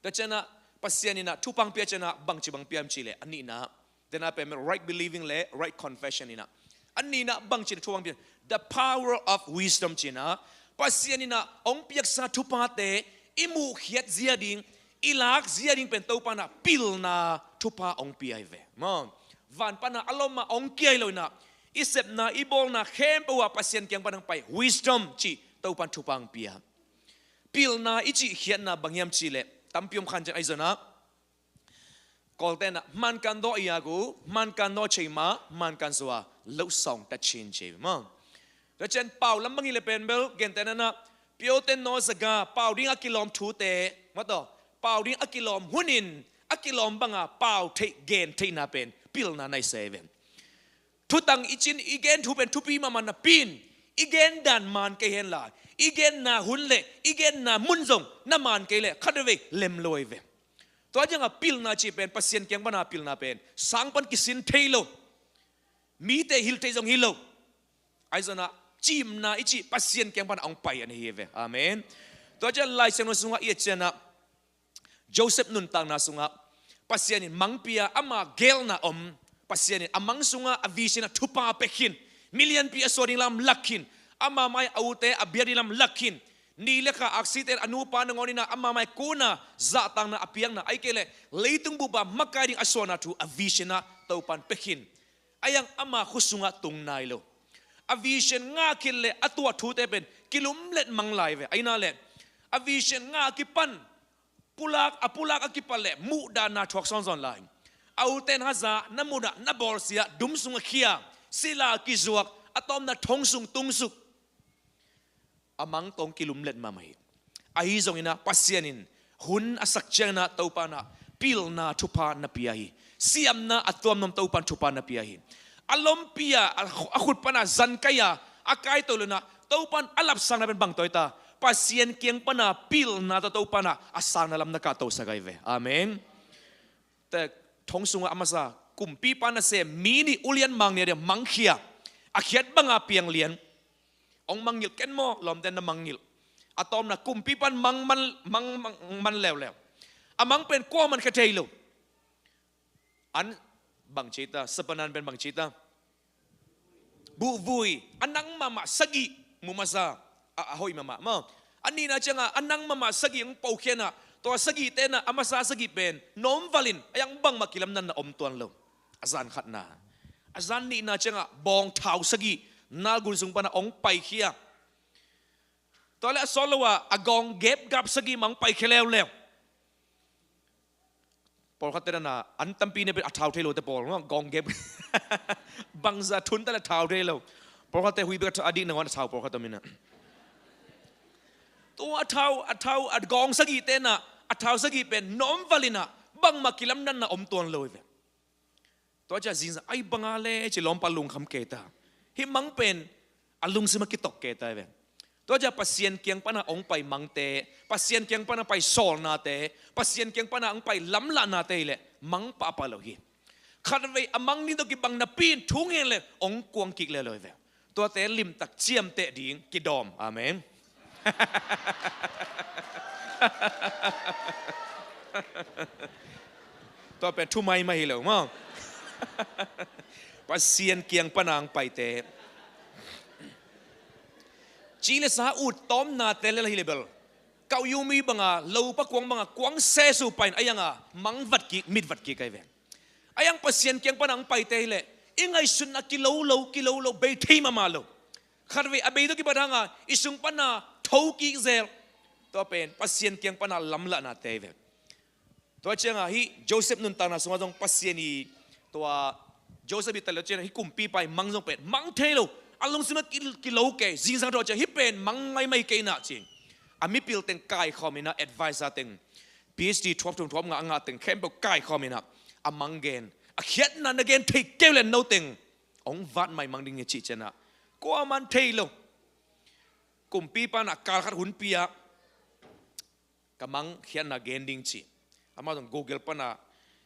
Tua ciang ah, Pasian in ah thupha hong pia ciang ah, bangci bang pia hiam cih leh, a nihna, tua pen right believing le right confession in ah. A nihna bangci thupha hong pia, the power of wisdom ci in ah. Pasian in ah hong piaksa thuphate i muhkhiat zia ding, i lak zia ding pen Topa in ah pilna thupha hong pia hi ve. Maw, van pan a a lom a hong kia hi lo in ah, i sepna, i bawlna khempeuh ah Pasian kiang pan hong pai wisdom cih Topa in thupha hong pia. Pilna i cih khiatna bang hiam cih leh, tampi om kha in, ahi zongin ah, Kawlte in ah, มันก็โดดยาก uh, มันก็โดด cei ma, มันก็โดด losawng ta cin ci ve maw. Tua ciang pau lam bang hi leh pen bel, gentehna in ah, ပြောသင့်သောစကား, pau ding a kilawm thute, maw, tawh, pau ding a kilawm hun in, a kilawm bang a pau theih, gen theihna pen pilna nai sa hi ve. Thutang i cih in i gen thu pen thupi mahmah napi in, i gen dan man kei hen la, i genna hun le i genna mun zong na man kei leh khatvei lem lo hi ve. Tua ciang a pilna cih pen, Pasian kiang pan a pilna pen sang pan kisin thei lo, mite hilh thei zong hi lo. Ahi zongin ah, cimna i cih Pasian kiang pan a hong pai a na hi ve. Amen. Tua ciang Lai Siangtho sungah i et ciang ah, Joseph nuntakna sungah Pasian in mang pia, ama gelna om. Pasian in a mang sungah a vision a thupha pia khin. Milianpi a suah ding lam lak khin. Ama mai a ute a biak ding lam lak khin. Ni le kha aksite a nupa nangawn in ah ama mai kun a zahtakna a piakna, ahih kei leh leitung bup ah makai ding a suahna thu a vision ah Topa in pia khin. Ahi zongin ama khut sungah tung nai lo. A vision ngah khit leh a tuah thute pen kilumlet mang lai ve. Ahi zongin ah, a vision ngah a kipan pulak, a pulak a kipan leh muhdanna thuak sawnsawn lai. A ute in haza, na mut ah, na bawlsia, dum sungah khia, sila kizuak, a tawpna thong sung tung suk. A mang tawh kilumlet mahmah hi. Ahi zongin ah Pasian in hun a sak ciangin ah Topa in ah pilna thupha na pia hi. Siamna a tuamnuam Topa in thupha na pia hi. A lompi a, a, a khut pan a zan kai a, a kai to lo in ah Topa in a lapsangna pen bang tawh hi ta? Pasian kiang pan a pilna tawh Topa in ah a sangna lam na kahtosak ahi ve. Amen. Tua thong sungah a masa Kumpipa nasem mi nih ulian mang nih a dia mangkhia, a khiat banga piang lian. Hong mangngilh ken maw, lawmte na mangngilh. A tawpna kumpipan mang man, mang, mang, man leuleu. A mang pen kuaman khia thei lo. An bang ci ta, sapanan pen bang ci ta. Buhvui, a nang mahmah sagih mu masa, a, a hoih mahmah maw. A nihna ciangah a nang mahmah sagih hong pokhia inah, tua sagih tenah a masa sagih pen nawmvalin a yang bangmah kilamdanna om tuan lo. A zan khatna. A zan nihna ciangah bawngthau sagih nalgun sung panah hong paikhia. Tua le a sawt lo ah a gawng gepgap sagih mah hong paikhia leuleu. Pawlkhatte na an tampi ne pen a thau thei lote pawl, gawng gep. Bangza thunta le thau thei lo. Pawlkhatte hui bek a dikna wan a thau pawlkhat om inah. Tua a thau, a thau, a gawng sagih tenah a thau sagih pen nawmvalinah bangmah kilamdanna om tuan lo hi ve. Tua ciah zingzang ai banga le ci lawmpa lungkham kei ta. Hih mang pen a lungsim a kitok kei ta hi ve. Tua ciah Pasian kiang pana hong pai mangte, Pasian kiang pana pai sawlnate, Pasian kiang pana hong pai lamlahnate hileh mang pahpah lo hi. Khatvei a mang ning tawh kibang napi in thu ngen le hong kuang kik le lo hi ve. Tuate limtak ciamteh ding kidawm. Amen. Tua pen thu maimai hi lo maw. Pasian kiang pana hong paite. Ci le sa ut tawmnate le la hi le bel. Kauh yumi banga, lopa kuang banga, kuang sesu pain a yanga mang vat kik, mit vat kik ai ve. A yang Pasian kiang pana hong paite hileh i ngaihsutna kilo lo, kilo lo, bei thei mahmah lo. Khatvei a bei tawh kibat hanga i sung pana tho kik zel. Tua pen Pasian kiang pana lamlahnate hi ve. Tua cianga hih Joseph nuntakna sungah zong Pasian i tua Joseph i taleh cianga hih kumpipa i mang zong pen mang thei lo. A lungsim a ki, kilo kei, zingsang tawh ciang hih pen mang maimai kei inah ci. A mipil teng kaikhawm inah, advisor teng, PhD thuap thum thuap nga a ngah teng khempeuh kaikhawm inah a mang gen, a khiatna na gen thei kei uh le no teng hong vat maimang ding hi cih cianah kuaman thei lo. Kumpipa na kal khat hunpi ah ka mang khiatna gen ding ci. Amah zong Google pana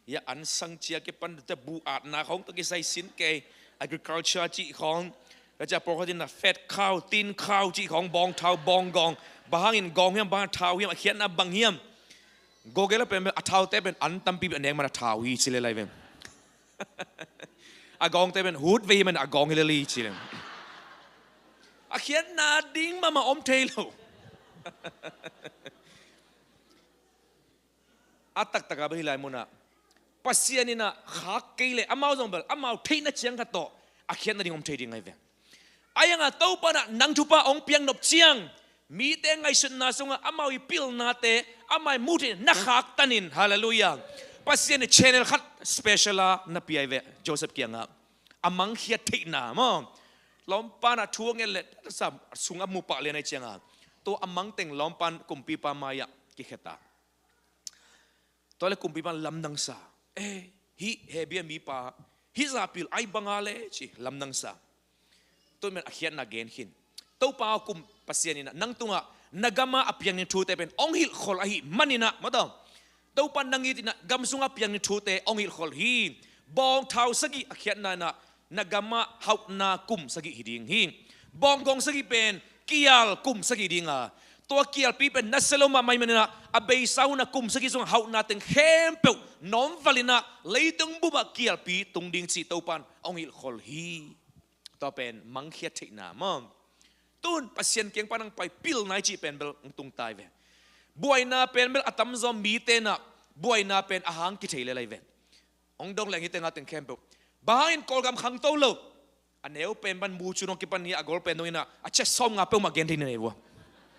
ya an sang cia kipan te bu atna khawng tawh kisai sin kei, agriculture cih khawng, ka cia pawlkhat in na fat cow, thin cow cih khawng, bawng thau, bawng gawng, bang hangin gawng hiam, bang thau hiam, a khiatna bang hiam. Google a pen a thaute pen an tampi a nek man a thau hi ci le lai ven. A gawngte pen hut ve hi man a gawng hi le li ci le. A khiatna ding mahmah om thei lo. A taktak a bang hi lai munah Pasian inah khak kei le amau zong bel amau theihna ciang khat tawh a khiatna ding om thei ding ai ve. A yanga Topa inah nang thupha hong piang nop ciang mite ngaihsutna sungah amau i pilnate amau i muh theih na khaktanin, halleluiah, Pasian i channel khat special a na pia ai ve. Joseph kiangah a mangkhia theihna maw, lawmpa inah thu a ngen le sa sungah mu pah lian ai cianga tua a mangteng lawmpa in kumpipa mai-ah kikheta. Tua le kumpipa in lamdangsa, eh, hih Hebru mipa hih zah pil ai banga le ci lamdangsa. Tun men a khiatna gen khin. Topa kum Pasian inah nang tungah na gamah a piang ding thute pen hong hilhkhol ahih maninah mataw, Topa nang it inah gam sungah piang ding thute hong hilhkhol hi. Bawng thau sagih a khiatna inah na gamah hauhna kum sagih hi ding hi. Bawng gawng sagih pen kial kum sagih dinga, tua kialpi pen nasia lo mahmah ahih maninah a beisa hunah kum sagih sungah hauhna teng khempeuh nawmvalinah leitung bupah kialpi tung ding cih Topa in hong hilhkhol hi. Tua pen mangkhia theihna maw. Tun Pasian kiang pan hong pai pilna i cih pen bel hong tung tai ve. Buaina pen bel a tamzaw mite inah buaina pen a hang kithei le lai ve. Hong dong leng hi tengah teng khempeuh. Bang hangin Kawlgam khangto lo. A neu pen pan mu cu nong kipan hi a gol pen dong inah a cia sawm nga peuhmah gen thei na nei vua.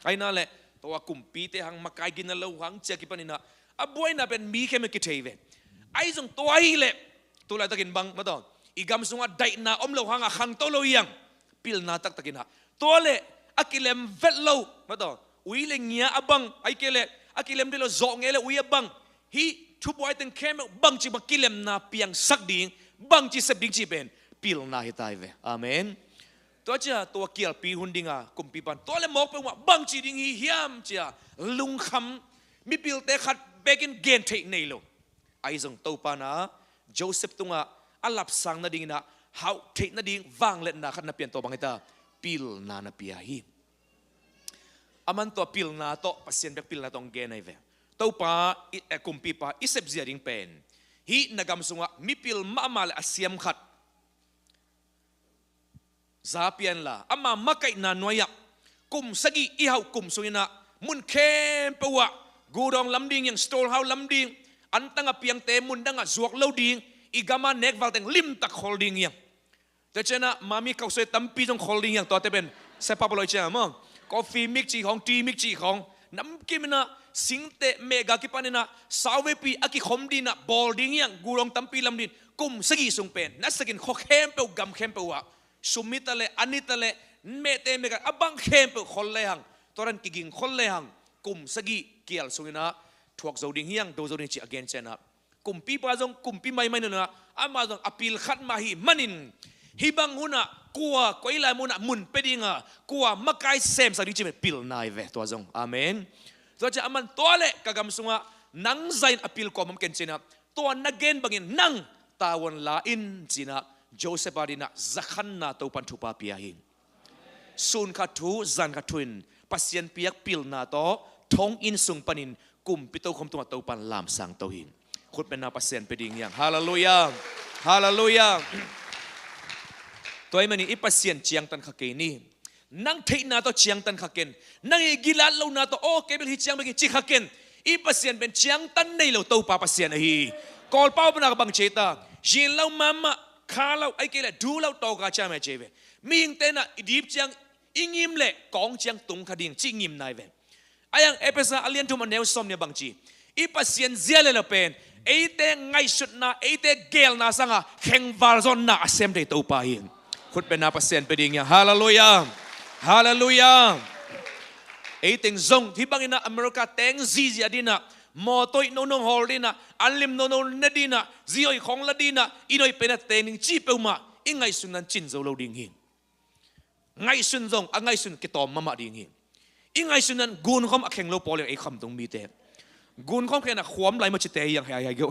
Aina le tua kumpite hang makai gina lo hang cia kipan inah a buaina pen mi khempeuh kithei ve. Ai zong tua hi leh tu laitakin bang mataw, i gam sungah daihna om lo hangah khangto lo hiang. Pilna taktak inah tua le a kilem vet lo mataw, ui le ngia a bang, ai kei le a kilem thei lo zawh ngei le ui a bang. Hih thubuai teng khempeuh bangci bang kilemna piangsak ding, bangci sep ding cih pen pilna hi tai ve. Amen. Tua cia tua kialpi hun dinga kumpipan tua le mawk peuhmah bangci ding hi hiam cia lungkham mipilte khat bekin gen theih nei lo. Ai zong Topa inah Joseph tungah a lapsang nadingin ah hauh theih nading vangliatna khat na pia in, tua bang hi ta, pilna na pia hi. Aman tua pilna tawh, Pasian bek pilna tawh hong gen ahi ve. Topa, i, eh, kumpipa i sepzia ding pen, hih na gam sungah mipil mahmah le a siam khat za pia inla, ama makaihna nuai-ah kum sagih i hauh kum sungin ah mun khempeuh ah, gudawng lam ding hiang, storehouse lam ding, antang a piangte mun dangah zuak lo ding, i gam a nek val teng limtak khol ding hiang. Tua ciangin ah mami kausoi tampi zong khol ding hiang, tuate pen sepap a loi ciang maw. Coffee mix cih khawng, tea mix cih khawng, namkim in ah singteh mehga kipan in ah sauveipi a kikhom ding in ah bawl ding hiang, gudawng tampi lam ding. Kum sagih sung pen nasakin khua khempeuh, gam khempeuh ah, sum hi ta leh, an hi ta leh, mehte mehga a bang khempeuh khol lehang, tua dan kiging khol lehang, kum sagih kial sungin ah thuak zo ding hiang, do zo ding cih a gen ciangin ah, kumpipa zong kumpi maimai nunah, amah zong a pil khat mah ahih manin, hih bang hunah kua, koi lai munah mun pia ding a, kua makai semsak ding cih pen pilna hi ve, tua zong. Amen. Tua ciang aman tua leh ka gam sungah nang za in a pil kua om ken ci-in ah, tua na gen bangin nang tavuan la in ci-in ah, Joseph adingin ah zakhanna Topan thupha pia hi. Sun khat thu, zan khat thu in Pasian piak pilna tawh thonginn sung panin kumpi tokhom tungah Topan lamsang to hi. Khutbetna Pasian pia ding hiang. Halleluiah. Halleluiah. Tua ahih manin i Pasian ciangtan kha kei ni. Nang theihna tawh ciangtan kha ken. Nang i gilat lohna tawh, aw, kei bel hih ciang bek hi ci kha ken. I Pasian pen ciangtan nei lo Topa Pasian ahi. Kawlpau pana ka bang ci ta, zin lo mahmah, kha lo, ahih kei leh du lo, tawka ciam e ci ve. Mihingte in ah i dip ciang, i ngim leh kawng ciang tung kha ding cih ngimna hi ve. Ahi hang Efesa a lian thum a neu sawmnih ah bang ci, i Pasian zia le lo pen eite ngaihsutna, eite geelna sangah khengval zawnna a sem thei Topa hi. Khutbetna Pasian pia ding hiang. Halleluiah. Halleluiah. Ei teng zong hih bangin ah America teng zihziah ding in ah, mawtaw hoih nono hawl ding in ah, anlim nono ne ding in ah, zi hoih khawng la ding in ah, inn hoih pen ah teng ding cih peuhmah i ngaihsutna in cin zo lo ding hi. Ngaihsun zong a ngaihsun kitawm mahmah ding hi. I ngaihsutna in gunkhawm a kheng lo pawl hi, ei khamtung mite. Gunkhawm khen a khuam lai maw cite hi hang, hei, hei, hei, go.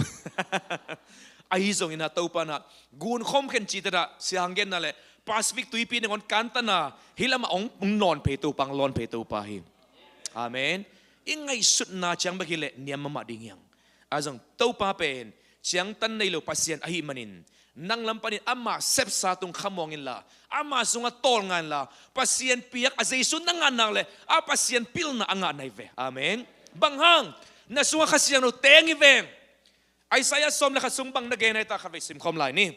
Ahi zongin ah Topa in ah gunkhawm khen cihte ah, sia hang genna leh Pacific tuipi nangawn kantana, hih lamah hong, hong nawn phei Topa, hong lawn phei Topa hi. Amen. I ngaihsutna ciang bek hi leh niam mahmah ding hiang. Ahi zong Topa pen ciangtan nei lo Pasian ahih manin, nang lam panin ama sepsa tung khamuang inla, ama sungah tawlnga inla, Pasian piak a Jesu na ngah nak leh a Pasian pilna a ngah na hi ve. Amen. Bang hang? Na sungah Kha Siangtho teng hi ve. Isaiah sawm le khat sung bang na gen ahi ta, khatvei simkhawm lai ni.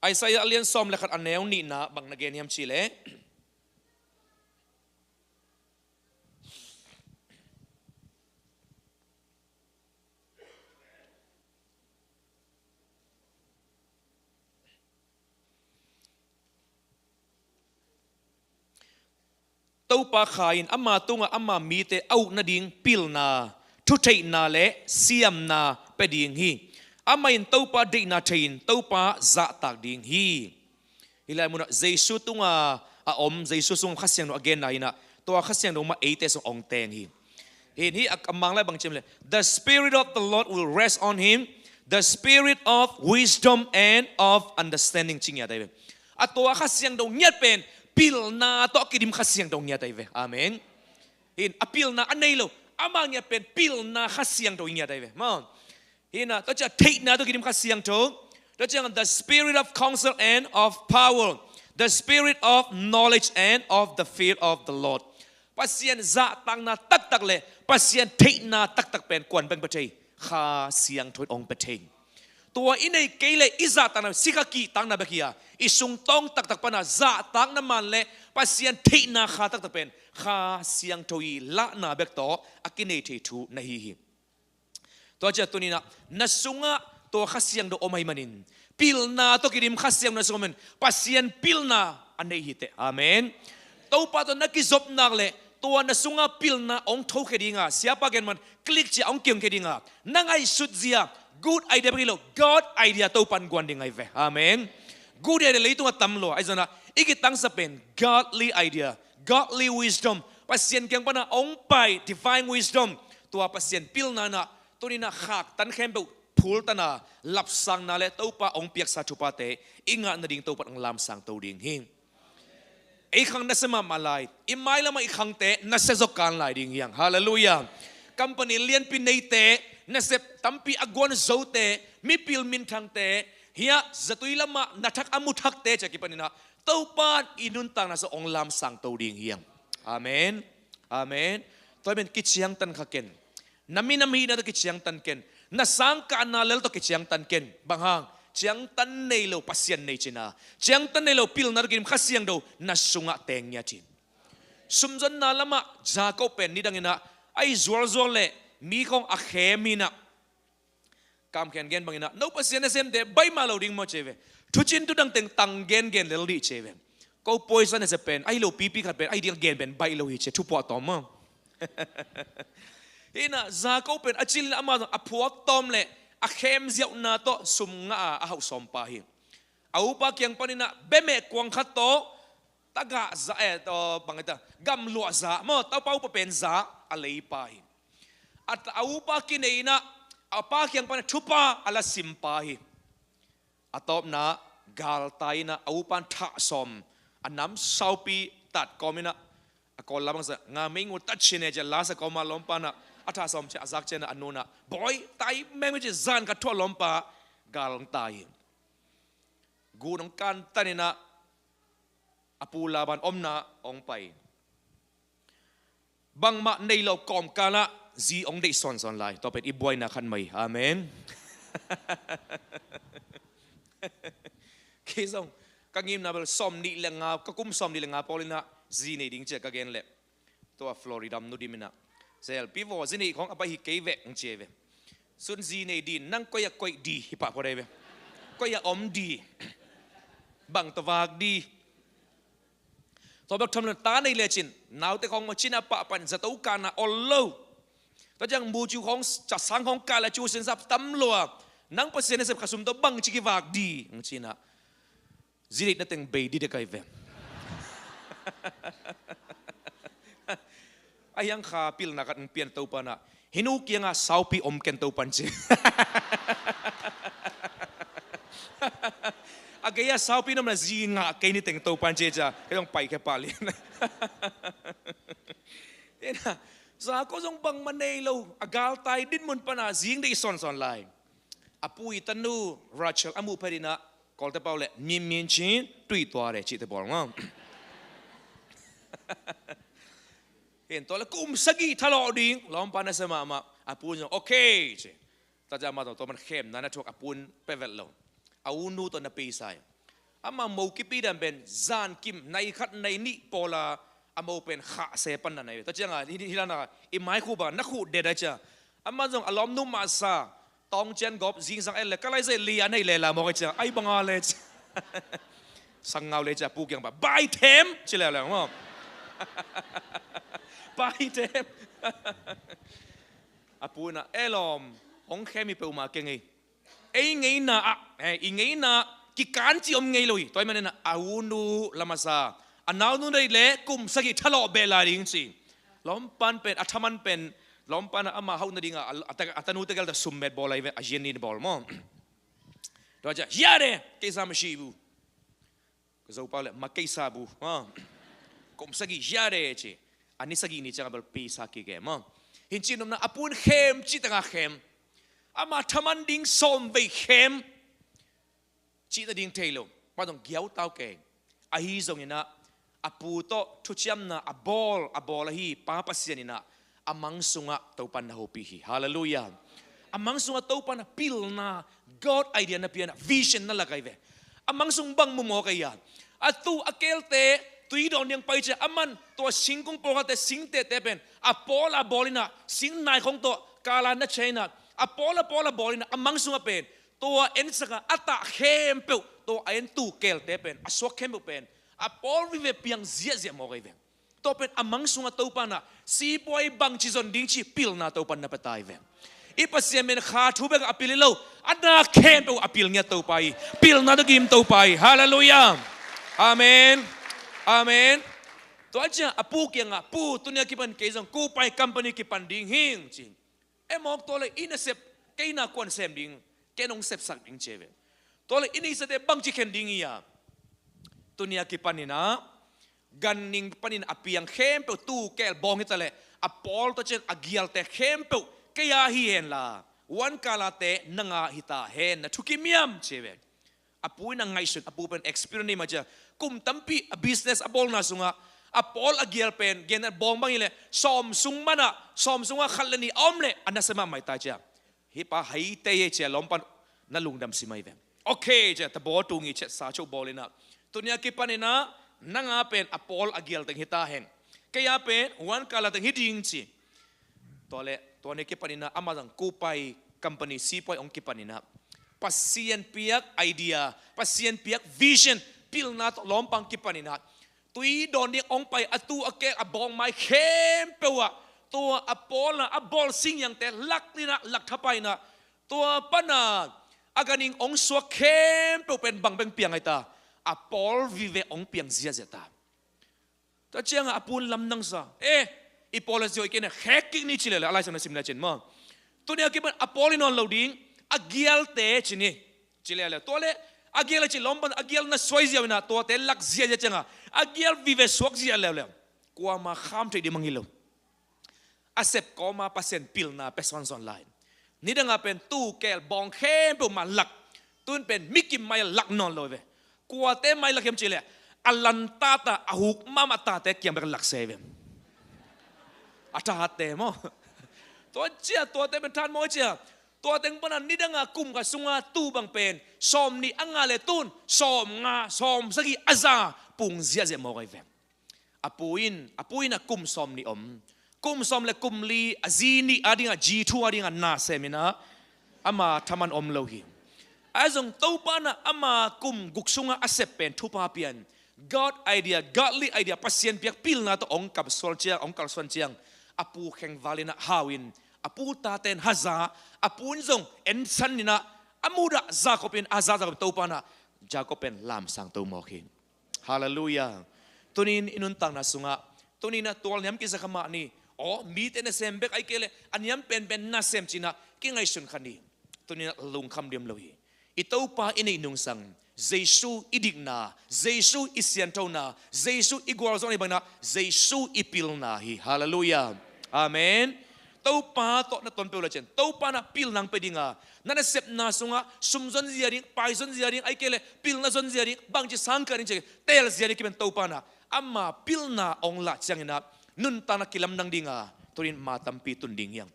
Isaiah a lian sawm le khat a neu nihna bang na gen hiam cih leh, Topa Kha in ama tungah ama mite a uk nading pilna, thutheihna le siamna pia ding hi. Amah in Topa deihna thei-in Topa zahtak ding hi. Hih lai munah Jesu tungah a om, Jesu sungah Kha Siangtho a genna hi-in ah, tua Kha Siangtho mah eite sungah hong teng hi. Hih, hih a, a Mang lai bang ci hiam leh, "The Spirit of the Lord will rest on him, the spirit of wisdom and of understanding," ci ngiat ahi ve. A tua Kha Siangtho ngiat pen pilna tawh kidim Kha Siangtho ngiat ahi ve. Amen. Hih a pilna a nei lo, ama ngiat pen pilna Kha Siangtho ngiat ahi ve. Maw. Hih na, tua ciang theihna tawh kidim Kha Siangtho. Tua ciang the spirit of counsel and of power, the spirit of knowledge and of the fear of the Lord. Pasian zahtakna taktak le Pasian theihna taktak pen kuan bek pia thei? Kha Siangtho in hong pia thei. Tua i nei kei leh i zahtakna sikha kihtakna bek hi a, i sungtawng taktak pana zahtakna man le Pasian theihna kha taktak pen Kha Siangtho i lahna bek tawh a kinei thei thu na hi hi. Tua ciang tuni-in ah na sungah tua Kha Siangtho om ahih manin, pilna tawh kidim Kha Siangtho na sungah om in, Pasian pilna a nei hi teh. Amen. Topa tawh na kizop nak leh tua na sungah pilna hong thokhia ding a, siapa gen man, click ci-a hong kihong khia ding a, na ngaihsut zia good idea bek hi lo, God idea Topa in guan ding ahi ve. Amen. Good idea leitungah tam lua, ahi zongin ah i kitangsap pen godly idea, godly wisdom, Pasian kiang pana hong pai divine wisdom, tua Pasian pilna in ah tuni in ah khaktan khempeuh phultana lapsangna le Topa hong piaksa thuphate i ngah nading Topa in hong lamsangto ding hi. Ei khang nasia mahmah lai, i mailamah i khangte nasia zaw kan lai ding hi hang. Halleluiah. Company lianpi neite, nasep tampi a guan zote, mipil minthangte, hiah zatui lamah na thak a mu thakte ci-a kipanin ah Topa in i nuntakna sung hong lamsangto ding hi hang. Amen. Amen. Tua ahih manin kiciangtan kha ken. Na minam hihna tawh kiciangtan ken. Na sangkahna lel tawh kiciangtan ken. Bang hang? Ciangtan nei lo Pasian nei cihna, ciangtan nei lo pilna tawh kidim Kha Siangtho na sungah teng ngiat hi. Sumzonna lamah Jacob pen nidangin ah a zualzual leh mi khawng a khem in ah, Kam Khian gen bangin ah, no Pasian nasemte baih mah lo ding maw ci ve. Thucin thudang teng tang gengen lel dih ci ve. Ko pawisa nasem pen ahi lo pipi khat pen ahi ding a gen pen baih lo hi ci, thu puahtawm maw? Hi in ah Jacob pen a cil in ah amah zong a phuaktawm leh a khemziauhna tawh sum ngah a, a hauh sawmpa hi. A upa kiang panin ah bemeh kuang khat tawh tagah za, eh, tawh bang hita, gamluah za maw, Topa upa pen za a leipa hi. A, a upa kinei in ah a pa kiang panin ah thupha a la simpa hi. A tawpna galtai in ah a upa in thah sawm, a nam saupi tat kawm in ah, a Kawl la bangsa nga mei ngu tat chin e ci-a la sa kawm a lawmpa in ah a thah sawm ci-a a zak ciangin ah a nu in ah bawi tai meng ci-a zan khat thuah lawmpa galtai hi. Gun hong kantan in ah a pu Laban omna hong pai. Bangmah nei lo kawmkal ah zi hong deih sawnsawn lai. Tua pen i buaina khat mah hi. Amen. Kei zong ka ngimna bel sawmnih le nga, ka kum sawmnih le nga pawl in ah zi nei ding ci-a ka gen leh, tua Florida nu dim in ah, Zel, pi vaw, zi neih khawng a baih hi kei veh, hong ci ve. Sun zi nei ding, nang koi ah koih ding hi pah phot ei ve. Koi ah om ding, bang tawh vak ding. Tua bek tham lo, ta nei lecin naute khawng maw, cina pahpah in zato kana ol lo. Tua ciang mucu khawng, ca sang khawng kah leh cu sinsa tam lua. Nang Pasian nasep kha sum tawh bangci kivak ding, hong ci in ah, zi deihna teng bei dide kai ve. A hiang kha pilna khat hong pian Topa in ah, hih nu kiangah saupi om ken Topa in ci. A gei-ah saupi na om leh zi ngah kei ni teng Topa in ci ci-a kei zong pai khia pah lian. Hi in ah, Jacob zong bangmah nei lo, a galtai dinmun pan ah zi hong deih sawnsawn lai. A pu i tanu Rachel a muh phet in ah, Kawlte pau leh mimmin cin tui tua de cihte bawl maw? Hi in, tua leh kum sagih thalawh ding, lawmpa nasia mahmah. A pu in zong okay ci. Tua ciang amah zong tua man khemna na thuak, a pu in pia vet lo. A u nu tawh na peisa hi. Amah mo kipi dan pen zankim nai khat nai nih pawl a, a mo pen khahse pan na nai ve. Tua ciang a hi, hi dan a i maikhup a na khuh det a ci-a, amah zong a lawmnu masa tawng cian gawp zingsang et leh ka lai zai lian hei lela mawk a ci-a, ai bang a le ci. Sang ngau le ci-a pu kiang pan bai them ci leuleu maw? Bai them. A pu in ah, e lawm, hong khem hi peuhmah keng ei. Ei ngeina ah, eh, i ngeina kikan cih om ngei lo hi. Tua ahih manin ah a u nu la masa, a naunu deih leh kum sagih thalawh beh lai ding ci. Lawmpa in pen, a thaman pen, lawmpa in ah ama hauh nading a, a, a, a tanute gel tawh summet bawl lai ve, a zian ni bawl maw? Tua ciang, hiah de, keisa masi bu. Ka Zopau leh ma keisa bu, ha. Kum sagih hiah de ci. A ni sagih ni ciang a bel peisa kik e maw? Hi in, cih nopna, a pu in khem cih tangah khem. Amah thaman ding sawm vei khem. Cih nading thei lo. Amah zong giau tau kei. Ahi zongin ah, a pu tawh thuciamna a bawl, a bawl ahi Pa Pasian in ah, a mang sungah Topa in na hopih hi. Halleluiah. A mang sungah Topa in ah pilna, God idea na pia in ah, vision na lak ahi ve. A mang sung bang mu mawk ahi a, a tu a kelte tui dawn ding pai ciang, aman tua singkung pawlkhatte, singtehte pen a pawl a bawl in ah, singnai khawng tawh kala na chia in ah, a pawl a pawl a bawl in ah, a mang sungah pen tua ensak a, a tah khempeuh, tua a en tu kelte pen, a suak khempeuh pen a pawl vive piang ziahziah mawk ahi ve. Tua pen a mang sungah Topa in ah sipuai bangci zon ding cih pilna Topa in na pia ta hi ve. I Pasian pen kha thu bek a pil hi lo, a na khempeuh a pil ngiat Topa hi. Pilna tawh kidim Topa hi. Halleluiah. Amen. Amen. Tua ciang a pu kiangah, pu, tuni a kipan kei zong Kupai company kipan ding hing ci. Em awk, tua le i nasep, kei na kuan sem ding, kei nong sepsak ding ci ve. Tua le i neihsate bangci khen ding hi a, tuni a kipanin ah ganning panin a piang khempeuh, tuu, keel, bawng hi ta leh, a pawl tawh ciang a gialte khempeuh kei a hi hen la, One Color-te nang a hi ta hen, na thukim hiam ci ve. A pu in a ngaihsun, a pu pen experience nei mah ci a, kum tampi a business a bawlna sungah a pawl a gial pen, gen a, bawng bang hi leh sawm sung manah, sawm sungah khat le nih a om leh a nasia mahmah hi ta ci a. Hih pa haite hi ci a, lawmpan na lungdam si mai ve. Ok ci a, ta bawl, tung hi ci a, sa cho bawl in ah, tuni a kipanin ah nang a pen a pawl a gial teng hi ta hen, kei a pen One Color teng hi ding ci. Tua le tua ni kipanin ah ama zang kupai company sipuai hong kipanin ah Pasian piak idea, Pasian piak vision, pilna tawh lawmpa hong kipanin ah tui dawn ding hong pai, a tuu, a keel, a bawng, mai khempeuh ah tua a pawl a, a bawl singhiangte lak in ah, lak thapai in ah, tua pan a a ganning hong suak khempeuh pen bang bek piang hi ta? A pawl vive hong piang ziahziah ta. Tua ciangah a pu in lamdang sa, e, i pawl a ziau hi kei na, khek kik ni ci leuleu, a Lai Siangtho na sim le cin maw. Tuni a kipan a pawl hi nawn lo ding, a gialte ci ni, ci leuleu. Tua le a gial a ci lawmpan a gial na suai ziau in ah tuate lak ziahziah ciangah a gial vive suak ziah leuleu. Kuamah kham theih ding mang hi lo. A sep kawma Pasian pilna pia sawnsawn lai. Nidangah pen tuu, keel, bawng khempeuh mah lak. Tun pen mikim mai lak nawn lo ve. Kuate mai lak hiam cih leh, a lan tate, a huk mahmah tate kiang bek lak se ve. A thahatte maw. Tua ciah tuate pen than maw ciah. Tua teng pana nidangah kum khat sunga tuu bang pen sawm nih a ngah leh tun sawm nga, sawm sagih, a za pung ziahziah maw kai ve. A pu in, a pu in a kum sawm nih om. Kum sawm le kum li, a zi nih a dingah, zi thu a dingah na sem in ah ama thaman om lo hi. Ahi zong Topa in ah ama kum guk sungah a sep pen thupha pian, God idea, godly idea, Pasian piak pilna tawh hong kalsuan ciang, hong kalsuan ciang, a pu khengval in ah hau in, a pu tate in haza, a pu in zong ensan in ah, a mudah Jakob in, a za Jakob, Topa in ah Jakob pen lamsang to mawk hi. Halleluiah. Tuni in i nuntakna sungah, tuni in ah tual niam kiza kha mah ni. Aw, mite nasem bek, ahih kei leh a niam penpen nasem ci-in ah kingaihsun kha ni. Tuni in ah lungkham diam lo hi. I Topa i neih nungsang, Jesu i dikna, Jesu i sianthona, Jesu i gualzawhna hi bangin ah Jesu i pilna hi. Halleluiah. Amen. Topa tawh na tonpih uh le cin, Topa in ah pilna hong pia ding a, na nasepna sungah sum zonzia ding, pai zonzia ding, ahih kei leh pilna zonzia ding, bangci sang kah ding ci, teelzia ding kipan Topa in ah ama pilna hong lah ciangin ah nuntakna kilamdang ding a, tuni in ma tampi tun ding hi hang.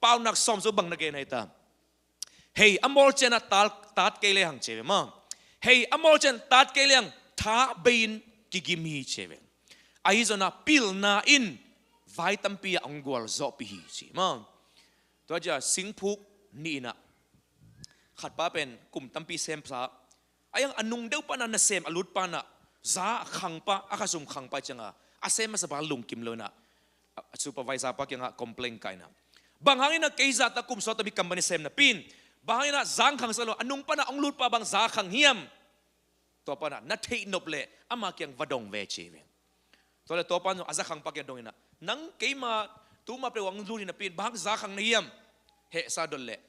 Paunak sawm sung bang na gen hi ta? Hei a mawl ciangin ah tat, tat kei lehang ci ve maw. Hei a mawl ciangin tat kei lehang tha bei-in kigim hi ci ve. Ahi zongin ah pilna in vai tampi ah hong gualzawhpih hi ci maw. Tua ciang singphuk nih in ah, khatpa pen kum tampi semsa, a yang a nung deuh pan ah nasem a lut pan ah, za khangpa, a khasum khangpa ciangah a sem masapa lungkim lo in ah, a, a supervisor pa kiangah complain kah in ah, bang hangin ah kei zahta kum sawt a mi company sem napi in, bang hangin ah za khangsak lo, a nung pan ah hong lutpa bang za khang hiam? Tua pan ah na theih nop leh ama kiang va dong ve ci ve. Tua leh tua pan zong a za khangpa kiang dong in ah, nang keima tuma peuh hong lut hi napi in bang hang za khang na hiam? Hehsa dot leh,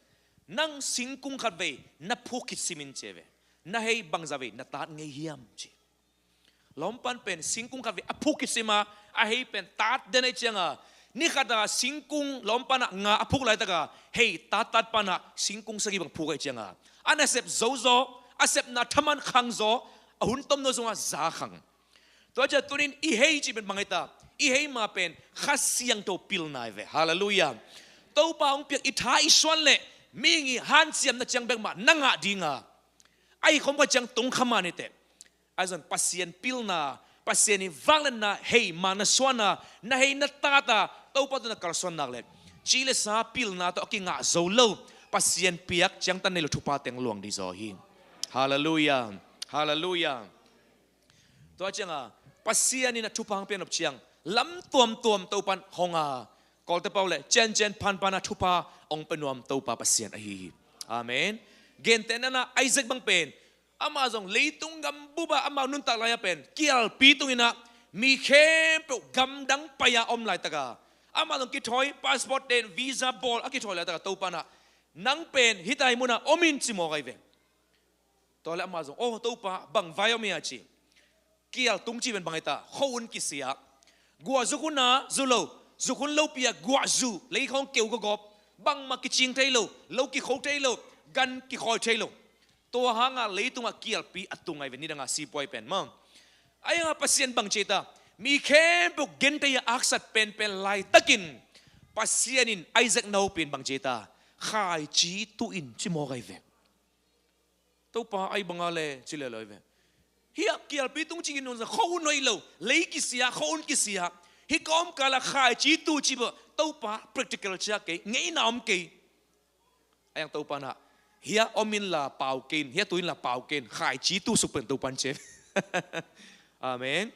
nang singkung khat vei na phuk khit sim in ci ve. Na hei bangzah vei na tat ngei hiam ci. Lawmpan pen singkung khat vei a phuk khit sim a, a hei pen tat den ahih ciangah, ni khat a singkung lawmpan ah nga a phuk laitak a, hei tattat pan ah singkung sagih bang phuk ahih ciangah, a nasep zo zaw, a sepna thaman khang zaw, a hun tomno sungah za khang. Tua ciang tuni in i hei cih pen bang hi ta? I hei ma pen Kha Siangtho pilna hi ve. Halleluiah. Topa hong piak i tha i suan leh mihing i hanciamna ciang bek mah na ngah ding a, ahi khawm kha ciang tung kha mah ni teh. Ahi zong Pasian pilna, Pasian i vangliatna hei ma na suan a, na hei na tat a, Topa tawh na kalsuan nak leh, ci le sa pilna tawh a kingah zo lo, Pasian piak ciangtan nei lo thupha teng luang ding zaw hi. Halleluiah. Halleluiah. Tua ciangah Pasian in a thupha hong pia nop ciang lam tuamtuam Topa in hong a, Kawlte pau leh ciancian phanphan a thupha hong pia nuam Topa Pasian ahi hi. Amen. Gentehna-in ah Isaac bang pen, amah zong leitung gambup ah amau nuntak lai-ah pen kialpi tungin ah mi khempeuh gamdang pai-a om laitak a, Amah zong kithawi, passport ten, visa bawl a kithawi laitak a Topa in ah, nang pen hih tai munah om in ci mawk ahi ve. Tua leh amah zong, aw Topa, bang vai om hia ci. Kial tung cih pen bang hi ta, khuahun kisia. Guah zuk hun a zu lo, zuk hun lopi a guah zu, lei khawng keu gawgawp, bangmah kicing thei lo, lo kikho thei lo, gan kikhawi thei lo. Tua hangah leitungah kialpi a tung ahi ve, nidangah sipuai pen maw. Ahi hangah Pasian bang ci ta, mi khempeuh genthei a aksat penpen laitakin Pasian in Isaac naupin bang ci ta, khaici tuh in ci mawk ahi ve. Topa, ahi banga le ci le lo ahi ve. Hih a kialpi tung cih in nungzang khuahun hoih lo, lei kisia, khuahun kisia. Hih kawmkal ah khaici tuh cih bang Topa, practical ciah kei, ngeina om kei. Ahi hang Topa in ah, hih a om inla pau kei in, hih a tuh inla pau kei in, khaici tuh suk pen Topa in ci. Amen.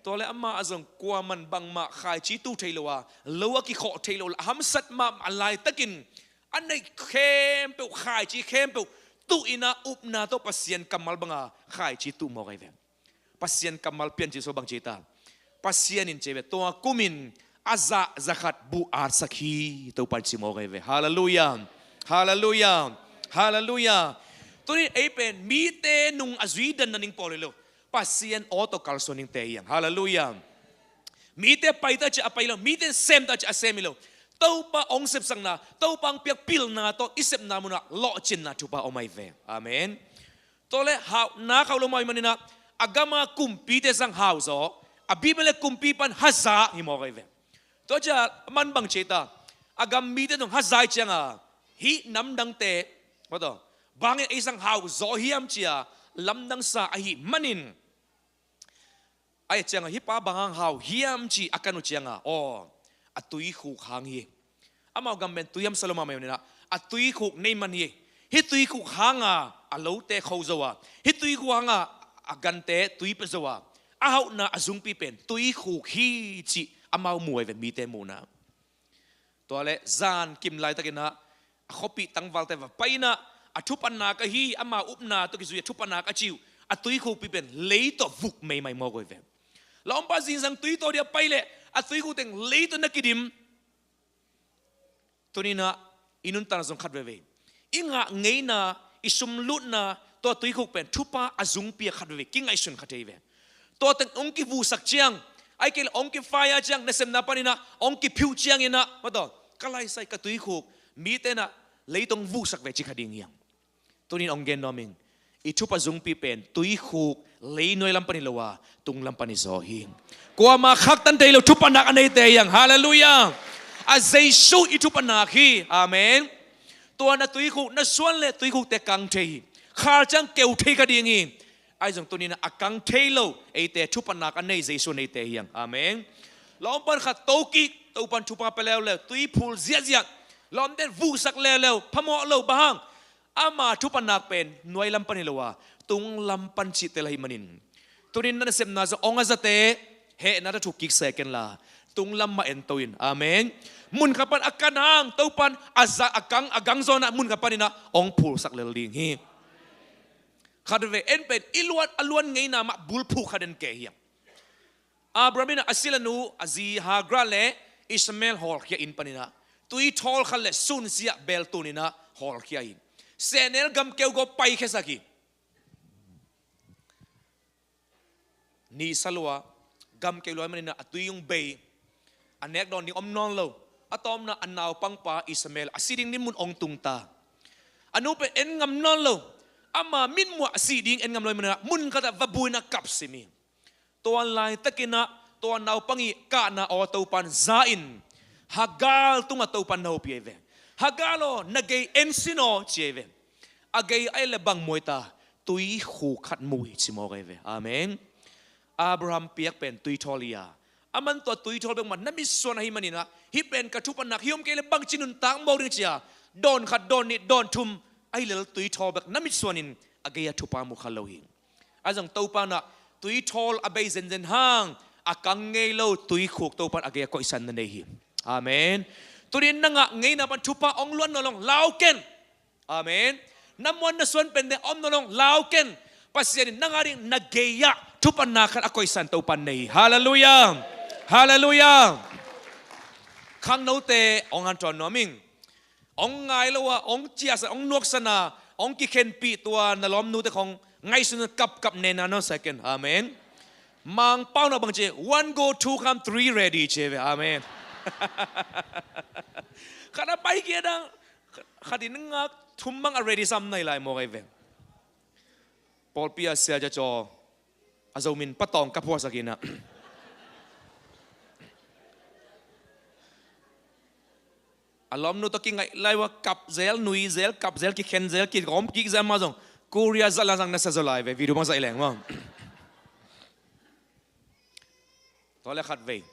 Tua leh amah a zong kuaman bangmah khaici tuh thei lo a, lo a kikhawh thei lo a, a hamsat mahmah laitakin a neih khempeuh, khaici khempeuh tuh in ah upna tawh Pasian kammal banga khaici tuh mawk ahi ve. Pasian kammal Piancil sung bang ci ta, Pasian in ci ve, tua kumin a zah za khat buh atsak hi, Topa in ci mawk ahi ve. Halleluiah. Halleluiah. Halleluiah. Tuni ei pen mite nung a zui dan nading pawl hi lo, Pasian aw tawh kalsuan dingte hi hang. Halleluiah. Mite pai ta ciah a pai lo, mite sem ta ciah a sem hi lo. Topa hong sepsakna, Topa hong piak pilna tawh i sepna munah lawhcinna thupha om ahi ve. Amen. Tua leh hauhna khauh lo mah ahih manin ah, a gama kumpite sang hauzaw, a Bible le kumpi pan haza hi mawk ahi ve. Tua ciah a man bang ci ta, a gam mite zong haza hi cianga, hih namdangte, maw taw, bangin ei sang hauzaw hiam cia lamdangsa ahih manin, ahi cianga hih pa bang hang hau hiam ci a kan uh cianga, aw, a tuikhuk hang hi. Amau gam pen tui hamsa lo mahmah hi manin ah, a tuikhuk nei man hi. Hih tuikhuk hanga a lote kho zo a, hih tuikhuk hanga a gante tui pia zo a, a hauhna a zungpi pen tuikhuk hi cih amau mu ahi ve, mite muhna. Tua leh zan kim laitakin ah, a khuapih tangvalte va pai in ah, a thupha nak ahi, ama upna tawh kizui a thupha nak a ci uh, a tuikhukpi pen lei tawh vuk meimai mawk uh ahi ve. Lawmpa zingsang tui taw ding a pai leh a tuikhuk teng lei tawh na kidim. Tuni in ah i nuntakna zong khat veivei, i ngah ngeina, i sum lutna, tua tuikhuk pen thupha a zungpi a khat veivei kingaihsun kha thei ve. Tua teng hong kivuhsak ciang, ahih kei leh hong kifaya ciang, nasepna panin ah hong kiphiuh ciangin ah, maw taw, ka laisai, ka tuikhuk, mite in ah lei tawh hong vuhsak ve ci kha ding hi hang. Tuni in hong gen nuam ing, i thupha zungpi pen tuikhuk, leinuai lam pan hi lo a, tung lam pan hi zaw hi. Kuamah khaktan thei lo thupha nak a neite hi hang. Halleluiah. A Jesu i thupha nak hi. Amen. Tua na tuikhuk na suan leh tuikhukte kang thei hi. Khal ciang keu thei kha ding hi. Ahi zong tuni in ah a kang thei lo, eite thupha nak a nei Jesu a neite hi hang. Amen. Lawmpan khat to kik, Topan thupha pia leuleu, tui phul ziahziah. Lawmten vuhsak leuleu, phamawh lo, bang hang? Ama thupha nak pen nuai lam pan hi lo a, tung lam pan cihte la hi manin, tuni in na nasepna zong hong a zate, hehna tawh thuk kik se ken la, tung lam mah ento in. Amen. Mun khat pan a kan hang, Topan a za, a kang, a gang zaw in ah mun khat panin ah hong phulsak lel ding hi. Khat veve en pen i luan, a luan ngeina mah bulphuh khat en kei hi hang. Abraham in ah a silanu, a zi Hagar le Ishmael hawlkhia inn panin ah, tuithawl khat le sunsia beltun in ah hawlkhia hi. Sehnel gamkeu gawp paikhia sak hi. Ni sa lua, gamkeu lua ahih manin ah a tui hong bei, a nek dawn ding om nawn lo. A tawpna a naupangpa Ishmael a si ding ni mun hong tung ta. A nu pen en ngam nawn lo. Ama mitmuh ah sih ding en ngam lo ahih manin ah mun khatah va bu in ah kap sim hi. Tua laitakin ah tua naupang ii kahna aw Topan za in, Hagar tungah Topan na hopih ahi ve. Hagar aw, na gei en sin aw, ci ahi ve. A gei a et leh bang mu ahi ta, tuikhuk khat mu hi ci mawk ahi ve. Amen. Abraham piak pen tuithawl hi a, aman tua tuithawl bek mah na mitsuan ahih manin ah, hih pen ka thupha nak hi, om kei leh bangci nuntak mawk ding ci a, dawn khat, dawn nih, dawn thum ahi lel tuithawl bek na mitsuan in a gei ah thupha mu kha lo hi. Ahi zong Topa in ah tuithawl a bei zenzen hang, a kang ngei lo tuikhuk Topa in a gei ah koihsan na nei hi. Amen. Tuni in na ngah ngeina pan thupha hong luan nawn lo hang, lau ken. Amen. Na muan na suan pente om nawn lo hang, lau ken. Pasian in nang ading na gei ah thupha nak khat a koihsan Topa in nei hi. Halleluiah. Halleluiah. Khangnote hong hanthawh nuam ing. Hong ngai lo a, hong ciahsan, hong nuaksan a, hong kikhenpih tua na lawmnute khong ngaihsun kapkap nena nawn sa ken. Amen. Mangpau na bang ci, one go, two come, three ready ci ve. Amen. Khat a pai kia dang, khat in ngak, thum bang a ready sam nai lai maw kai ve. Pawlpi a sia ca caw a zo min patawng ka phuasak ina. A lawmnu tawh kingaih lai ua kap zel, nui zel, kap zel, kikhen zel, kigawm kik zel mah zong Korea zat la zang na sa zaw lai ve, video mah zaih leng maw. Tua le khat vei.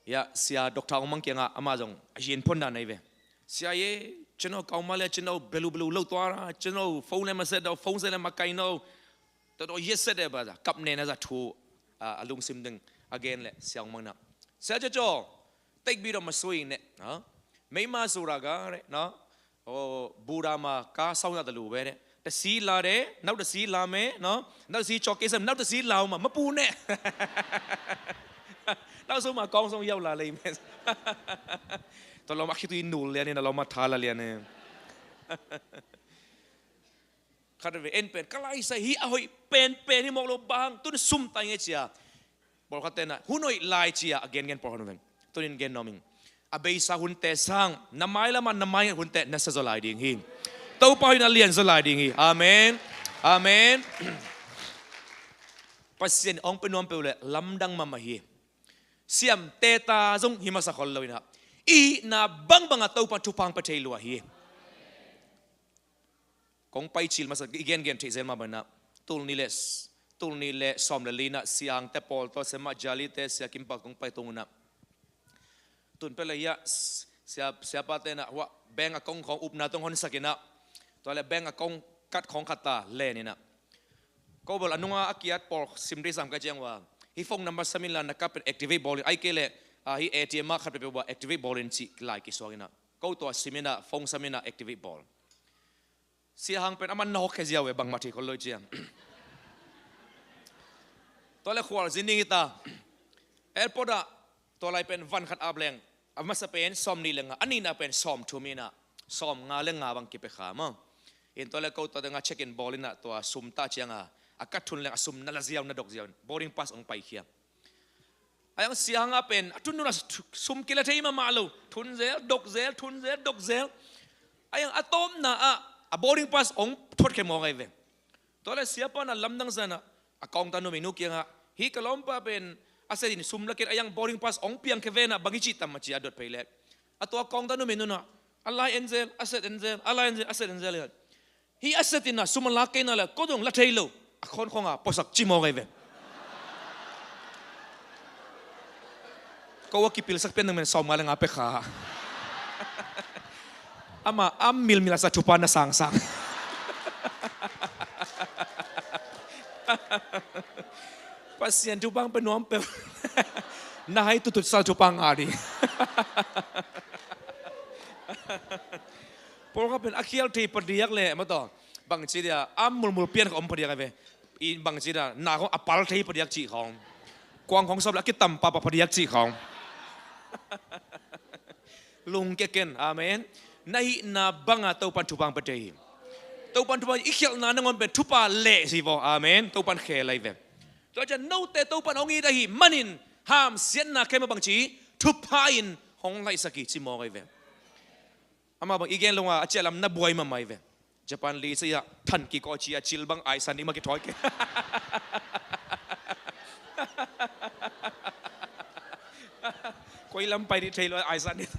Ya, sia doctor hong mang kiangah amah zong a yin phon dan ahi ve. Sia ye, cino kauma le cino belu belu lo tua ra, cino phone le ma se do, phone se le ma kai no. Tawh tawh yet se de ba za, kap nena za thu a lungsim ding a gen le sia hong mang na. Sia caw caw, take bit of ma sui ne. Mei ma su ra ga re na. Buddha ma ka sau na ta lu ve re. Ta si la re, nau ta si la me, no? Nau ta si chok ke sem, nau ta si lau ma, ma pu ne. Nau su ma kong song yau la lei me. To lo ma khitui nul lian ni, na lo ma tha la lian ni. Khat ve en pen ka lai sa hi a hoih pen pen hi mawk lo bang, tun sum tai nge cia. Pawlkhat tena hun hoih lai cia a gengen pawlkhat veng. Tunin gen nuam ing. A beisa hunte sang, na mai lama na mai hunte na sa zaw lai ding hi. Topa hoih na lian zaw lai ding hi. Amen. Amen. Pasian hong pe nuam peuh le lamdang mahmah hi. Siamte ta zong hi masa khol lo ina, i hihna bangbanga Topa thupha hong pe thei lua hi. Kong pai cil masa i gengen theih zel mah bana. Tul ni le, tul ni le sawm le lina siangte pawl tawh sema jalite sia kimpa kong pai tung una. Tun pele hia sia, siapa tena hua bank account khong upna tong hon sakina. Tua le bank account kat khong khata lenina. Ko bol anunga a kiat pawl sim dei sam ka ciang ua. Hi phone number samin la na kap pen activate bawlin. Ai ke le, ah, hi A T M a khat pepe ua activate bawlin ci lai kisuakina. Ko tua simina, phone samina activate bawl. Sia hang pen aman na hok khe ziau e bangmah thei khol lo i ciang. Tua le khual zin ding hita. Airport ah tua lai pen van khat ap leng a masa pen sawm nih le nga, a nihna pen sawm thum ina, sawm nga le nga bang kipe kha maw. In tua le ko tua danga check in bawl ina tua sum ta cianga a kat thun leng a sum na la ziau na dok ziau in boarding pass ong paikhia. Ayang sianga pen a thun nuna sum kila thei mahmah lo. Thun zel, dok zel, thun zel, dok zel. Ayang a tawpna ah a boarding pass ong thot khe maw ngai ve. Tua le siapa na lamdang zana a kawngta numei nu kiangah hi ka lawmpa pen a setin sum lakin ayang boarding pass ong piang khe vena bang i cih tam a cia dot phei le. A tua kawngta numei nuna a lai en zel, a set en zel, a lai en zel, a set en zel. Hi a setin a sum a lak keina le ko dong la thei lo. A khon khonga posak ci maw ngai ve. Ko a kipilsak pian nang men sawm nga le nga pekha. Ama a milmil a sa thupa na sangsang. Pasian thupang pe nuam pe. Na hai tutut sal thupang a di. Pawlkhat pen a khial thei padiak le mataw. Bangci dia a mulmul pian ka om padiak a ve. I bangci dia na ko a pal thei padiak cih khong. Kuang khong sawp le a kitam papa padiak cih khong. Lungkia ken. Amen. Na hihna banga Topan thupang pia thei hi. Topan thupang i khialhna nangawn pen thupha leh si vaw. Amen. Topan khe lai ve. Tua cian note Topan hong it ahi manin hamsiatna khe ma bangci thupha in hong laihsak hi ci mawk ahi ve. Amah bang i gen longa a ciah lam na buai mahmah hi ve. Japan li sa ia than kikawh ci a cil bang aisan ding mah kithawi ke. Koi lam pai dih thei lo aisan ding.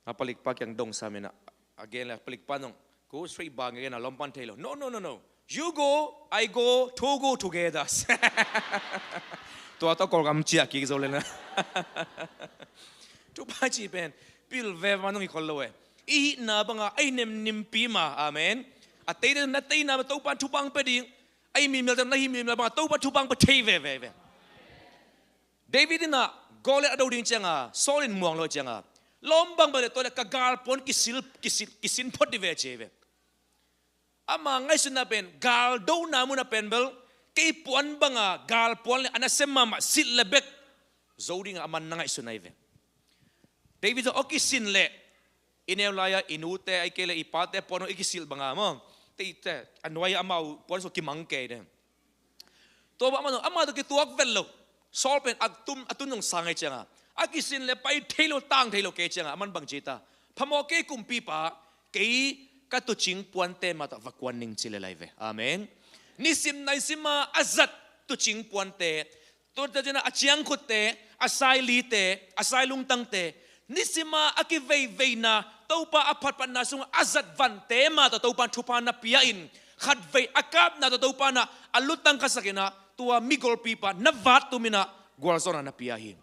A palikpa kiang dong sa mena a gen le a palikpa nong ku sui bang gen a lawmpan thei lo. No, no, no, no. You go, I go, two go together. Tua tawh Kawlgam ciah kik zo le na. Thupha cih pen pil veva nong hi khol lo e. I hihna banga a i nemnimpi ma. Amen. A teite na teina ma Topan thupang pe ding. A i mimelte na hi mimel banga Topan thupang pe thei veve ve. David in ah Goliath a do ding cianga Saul in muang lo cianga lawm bangbang le tua le ka galpuan kisil, kisil, kisin phot di ve ci ve. Ama ngaihsutna pen, galdona munah pen bel, kei puan banga gal puan le a nasem mahmah silh le bek zo dinga aman na ngaihsun ahi ve. David zong awk kisin leh, i neu lai-a i nute, ahih kei leh i pate puan i kisilh banga maw, teite a nuai-a amau puan sung kimang kei de. Tua bang amah zong amah tawh kituak vet lo. Saul pen a tum a tun zong sang ahih cianga, a kisin leh pai thei lo, tang thei lo kei cianga, aman bang ci ta, phamawh kei kumpipa, kei ka tuucing puante mah tawh va kuan ning ci lel ahi ve. Amen. Nisim naisima a zat tuucing puante, tua tawh ciangin a ciangkhutte, a sailite, a sailungtangte, nisima a kiveiveina, Topa a phatphatna sungah a zat vante mah tawh Topa in thupha na pia in, khatvei a kapna tawh Topa in a lutang khasak in ah, tua migolpipa na vat tum in ah gualzawhna na pia hi.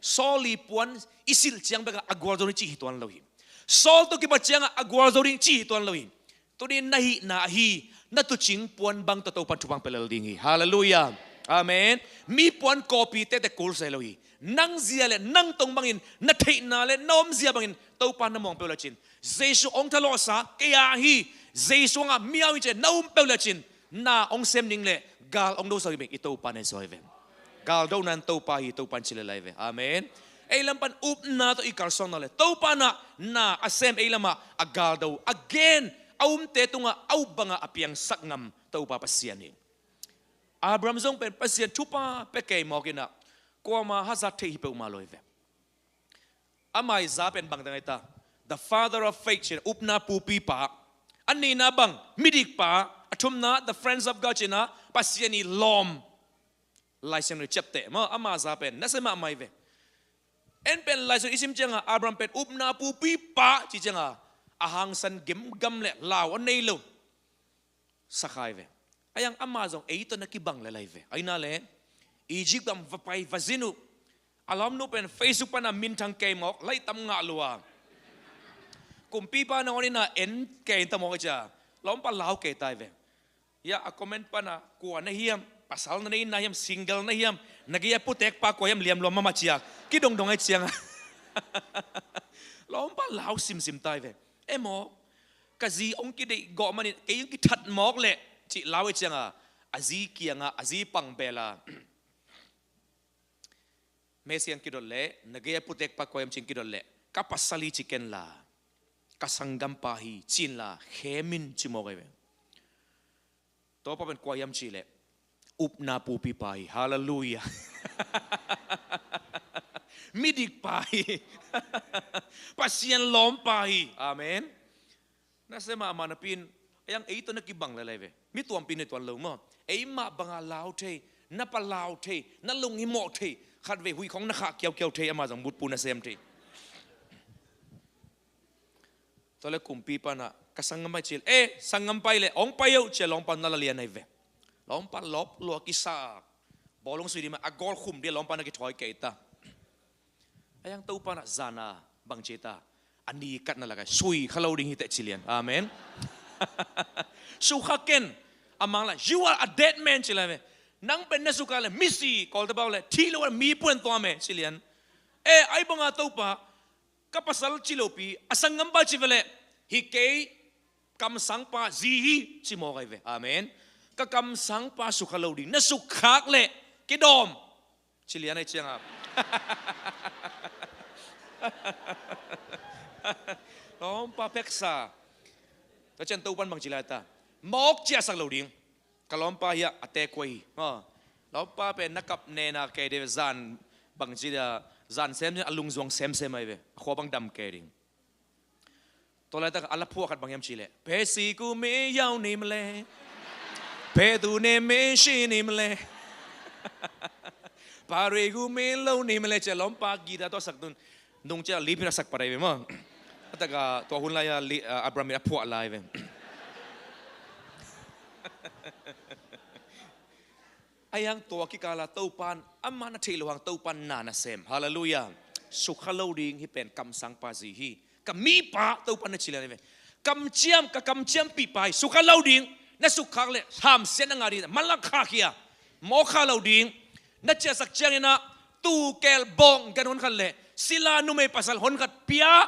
Saul i puan i silh ciang bekah a gualzo ding cih hi tuan lo hi. Saul tawh kibat ciangah a gualzo ding cih hi tuan lo hi. Tuni na hihna ahi, na tuucing puan bang tawh Topa in thupha hong pia lel ding hi. Halleluiah. Amen. Mi puan kawpi tektek kul sa hi lo hi. Nang zia le nang tong bangin, na theihna le na omzia bangin Topa in na muang peuh lecin, Jesu hong thalawhsa kei a hi, Jesu hangah mi a au hi ci-a na um peuh lecin, na hong sem ding le gal hong dosak ding bek i Topa in a sawm hi ve. Galdona in Topa hi, Topa in ci lel ahi ve. Amen. Ei lam pan upna tawh i kalsuanna le Topa in ah na a sem, ei lamah a galdo, a gen, a umte tungah a up banga a piangsak ngam Topa Pasian hi. Abraham zong pen Pasian thupha pia kei mawk in ah, kuamah hazat theih hi peuhmah lo hi ve. Ama i za pen bang dang ahi ta? The father of faith ci-in, upna pupipa. A nihna bang, midikpa. A thumna, the friends of God ci-in ah, Pasian i lawm. Lai Siangtho ciapteh maw, ama za pen nasem mahmah hi ve. En pen Lai Siangtho i sim ciangah Abraham pen upna pupipa ci ciangah, a hangsan gemgam le lau a nei lo sa kha hi ve. Ahi hang ama zong ei tawh na kibang lel ahi ve. Ahi na le, Egypt gam va pai va zin uh. A lawmnu pen Facebook pana minthang kei mawk, laih tam ngah lua. Kumpipa nangawn in ah en kei in ta mawk hi ci-a, lawmpa lau kei ta hi ve. Hiah a comment pana, kua na hiam, pasal na nei na hiam, single na hiam, na gei a putekpa kua hiam, liam lua mahmah ci-a kidongdong ahi ciangah, lawmpa lau simsim ta hi ve. Em aw, ka zi hong kideih gawh manin kei hong kithat mawk leh, cih lau ahi ciangah, a zi kiangah, a zi pang bel a, message hong kidot leh, na gei a putekpa kua hiam ci-in kidot leh, ka pasal hi ci ken la, ka sanggampa hi ci-in la khem in ci mawk ahi ve. Tua pa pen kua hiam cih leh, upna pupipa hi. Halleluiah. Midikpa hi. Pasian lawmpa hi. Amen. Nasem mahmah napi in, ahi hang ei tawh na kibang lel ahi ve. Mi tuampi na hi tuan lo maw. Eimah banga lau thei, na pa lau thei, na lunghimawh thei, khatvei huih khawng na khah kiaukiau thei, ama zong mutpu nasem thei. Tua leh kumpipa in ah, ka sanggampa hi ci leh, eh, sanggampa hi leh hong pai o ci-a lawmpa na la lian ahi ve. Lawmpa lawp lua kisak, bawlung sui ding mah a gawl khum ding a lawmpa na kithawi kei ta. Ahi hang Topa in ah zan a bang ci ta? A ni katna lakah sui kha lo ding hi teh ci lian. Amen. Sukha ken. A mang la, you are a dead man ci la ve. Nang pen na sukha leh misi, Kawlte pau leh thih lo a mi puan tuam e ci lian. Eh, ahi banga Topa, ka pasal ci lopi, a sanggampa ci ve leh, hi kei kamsangpa zi hi ci mawk ahi ve. Amen. Ka kamsangpa sukha lo ding, na sukkhak leh kidawm ci lian ahi ciangah, lawmpa pheksa. Tua ciang Topa in bang ci lai ta? Mawk ciahsak lo ding. Ka lawmpa hiah a teekhuai hi. Ha. Lawmpa pen na kap nena kei de, zan bang ci dia, zan semsem a lungzuang semsem ahi ve. A khua bang dam kei ding. Tua laitak a la phuah khat bang hiam cih leh, เพศสี่กูไม่ยาวนี่มาเลย เพศตูเนี่ยไม่ใช่นี่มาเลย เพศสี่กูไม่เล่านี่มาเลย ci-a lawmpa guitar tawh a sak tun, nung ci-a lipin a sak pat ahi ve maw. A taka tua hun lai-a li-, a, Abraham in a phuah lai ve. Ahi hang tua kikala Topa in, amah na theih loh hang Topa in na na sem. Halleluiah. Sukha lo ding, hih pen kamsangpa zi hi. Ka mipa, Topa in na ci lian ahi ve. Kamciam, ka kamciampihpa hi. Sukha lo ding, na sukkhak leh hamsiatna ngah ding, manlang khahkhia. Mawk kha lo ding, na ciahsak ciangin ah, tuukel bawng gan honkhat leh sila numei pasal honkhat pia.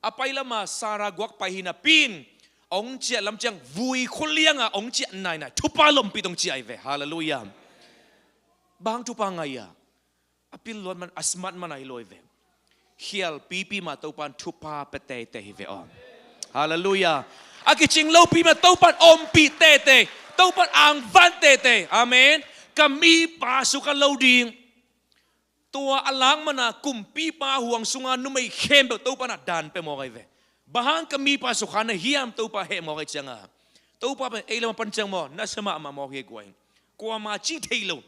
A pai lama Sarah guak pai hi napi in, Ong ciah lam ciang vui khualianga ong ciah nainai, thupha lompi tong ciah ahi ve. Halleluiah. Bang thupha ngai a, a pil luat man, a smart man ahi lo ahi ve. Khial pipi mah Topan thupha pia teitei hi ve aw. Halleluiah. A kicing lopi mah Topan ompih teitei, Topan angvan teitei. Amen. Ka mipa sukha lo ding. Tua a lak mana kumpipa huang sunga numei khempeuh Topan a dan pia mawk ahi ve. Bang hang ka mipa sukha na hiam Topa heh mawk ahi cianga, Topa pen ei lam a pan ciang maw, na sa mahmah mawk hi guai. Kuama ci thei lo.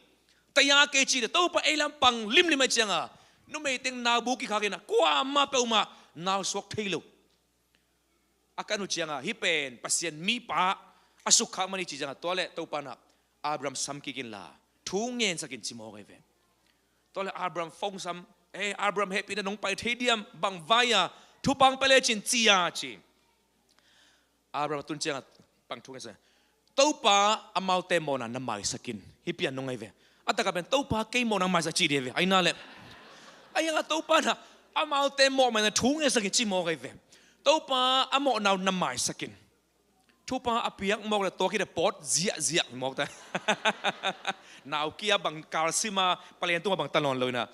Taya kei ci le Topa ei lam pang limlim ahi cianga, numei teng nau bu kikhak ina, kuama peuhmah nau suak thei lo. A kan uh cianga, hih pen Pasian mipa a sukha man hi ci cianga, tua le Topa na Abraham sam kik inla thu ngensak in ci mawk ahi ve. Tua le Abraham phone sam, eh, Abraham hehpihna nong pai thei diam, bang vai-a thupha ong pia le cin ci a ci. Abraham a tun cianga pang thu ngensak, Topa amaute mawhna na maisak in, hih pian nong ahi ve. A taka pen Topa kei mawhna maisak ci dih ahi ve, aina le. Ahi hanga Topa na amaute mawh maina thu ngensak in ci mawk ahi ve. Topa a mawhna uh na maisak in. Thupha a piak mawk le tua khit a pawt ziahziah mawk ta. Nau kia bang kalsima palian tunga bang ta nawn lo ina,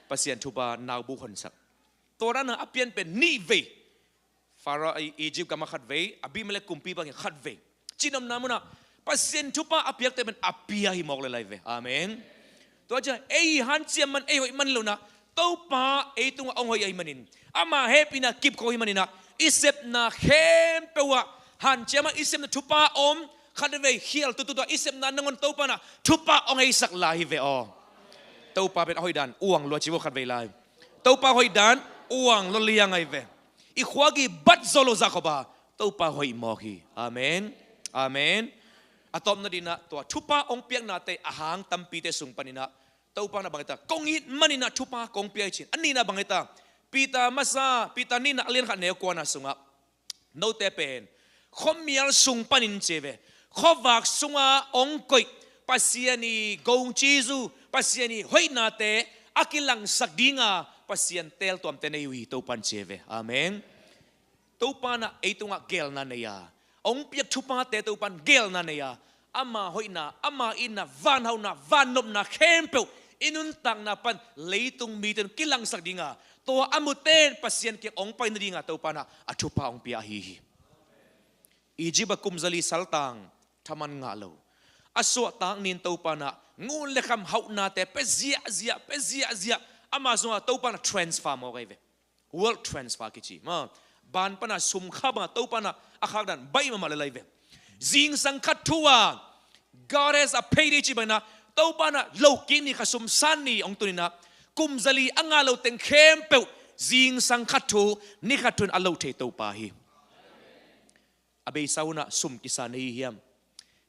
Pasian thupha nau bu honsak. Tua dana a pian pen nih vei. Pharaoh, Egypt gama khat vei, Abimelek kumpipa kiang khat vei. Cinopna muna Pasian thupha a piakte pen a pia hi mawk le lai ve. Amen. Tua ciang ei hanciam man, ei hoih man lo na, Topa ei tunga ong hoih ahi manin, ama hehpihna kipkhop ahi manina, i sepna khempeuh ah hanciam a i sepna thupha om, khat vei khial tutut a i sepna nangawn Topa na thupha ong heisak lai hi ve aw. Topa pen a hoih dan uang lua ci vo khat vei lai. Topa hoih dan uang lua liang ahi ve. I khuagi bat zaw lo zah khop a Topa hoih mawk hi. Amen. Amen. A tawpna dinah tua thupha ong piaknate a hang tampite sung paninah Topa na bang hita, kong it maninah thupha kong pia hi cin. A nihna bang hita, Peter masa, Peter nihna a lian khat neu kuana sungah, note pen khuamial sung panin ci ve, khuavak sunga ong koih Pasian i gong cizu, Pasian i hoihnate a kilangsak dinga Pasian teeltuamte nei uh hi Topan ci ve. Amen. Topa na ei tungah gelna nei a, ong piak thuphate Topan gelna nei a, ama hoihna, ama itna, vanhauhna, vannopna khempeuh i nuntakna pan leitung mite kilangsak dinga, tua a muten Pasian kiang ong pai nadinga Topa na a thupha ong pia ahi hi. Egypt a kum zali saltang thaman ngah lo a suahtak nin Topa na ngun le kham hauhnate pia ziahziah, pia ziahziah, ama zongah Topa na transfer mawk ahi ve. Wealth transfer kici ma, ban pana sum kha banga Topa na a khakdan baih mahmah le lai ve. Zingsang khat thu a God has a payday ci bangina Topa na lohkik ni, kha sum san ni ong tunina kum zali a ngah lo teng khempeuh zingsang khat thu, ni khat thu in a loh thei Topa hi. A beisa hunah sum kisa na hi hiam?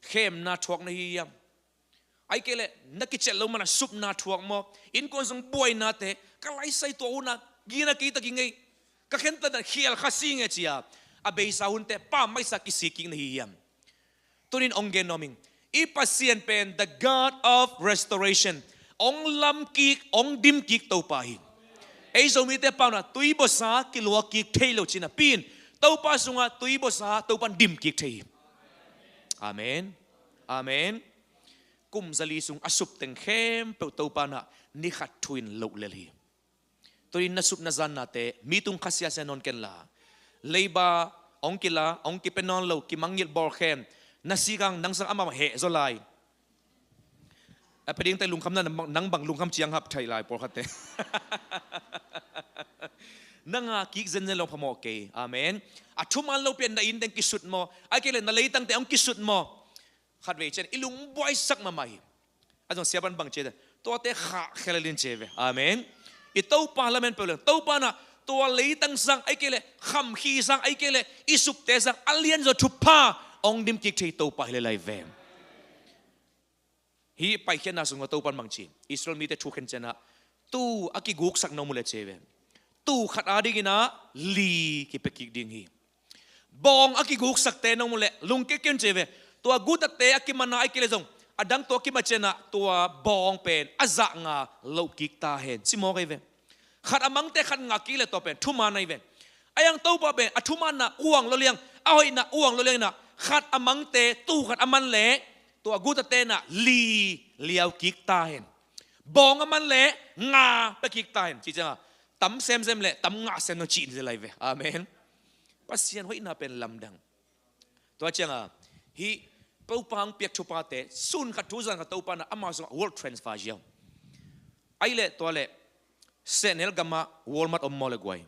Khemna thuak na hi hiam? Ahih kei leh na kiciat lo mana supna thuak maw? Innkuan sung buainate, ka laisai tua hunah gina kei ta kingei, ka khentatna khial kha si nge cia a beisa hunte pammaihsa kisik kik na hi hiam? Tunin ong gen nuam ing. I Pasian pen the God of restoration. Ong lamkik, ong dimkik Topa hi. Ei Zomite pauna tui buasa kiluak kik thei lo cina pin, Topa sunga tui buasa Topan dimkik thei hi. Amen. Amen. Kum zali sung a sup teng khempeuh Topa na ni khat thu in loh lel hi. Tunin na sup na zannate mi tung kha siasia nawn kenla, leiba ong kila, ong kipia nawn lo, kimangngilh bawlkhem, na sikang nang sang amah heh zaw lai. A pia dingte lungkhamna, nang bang lungkham ciang hap thei lai pawlkhatte. Na ngah kik zenzen lo phamawh kei. Amen. A thuman lo pian na inn teng kisut maw? Ahih kei leh na leitangte ong kisut maw? Khatvei cian i lungbuaisak mahmah hi. A zong siapan bang cia, tuate khah khel in cia ve. Amen. I Topa lamen peuh leng Topa na tua leitang sang ahih kei leh khamkhi sang ahih kei leh i supte sang a lianzaw thupha ong dimkik thei Topa hi le lai ve. Hih paikhiatna sungah Topan bang ci, Israel mite thukhen cianah tu a kiguksak nong mu le cia ve, tu khat adinginah li kipia kik ding hi. Bawng a kiguksakte nong mu leh lungkik kei un cia ve. Tua gutatte a kimanna ahih kei leh zong a dang tua kimat cianah tua bawng pen a zah nga loh kik ta hen ci mawk ahi ve. Khat a mangte khat ngah kik leh tua pen thuman ahi ve. Ahi hang Topa pen a thumanna uang lo liang, a hoihna uang lo lianginah khat a mangte tuu khat a man leh tua guta tenah li liau kik ta hen. Bawng a man leh nga pia kik ta hen. Cih cianga tam semsem le tam ngah sem nang cih ni lai ve. Amen. Pasian hoihna pen lamdang. Tua cianga hih Topa hong piak thupate sun khat thu zan khat Topa na ama sungah world transfer ziau. Ahi leh tua leh sehnel gamah Walmart om maw le guai?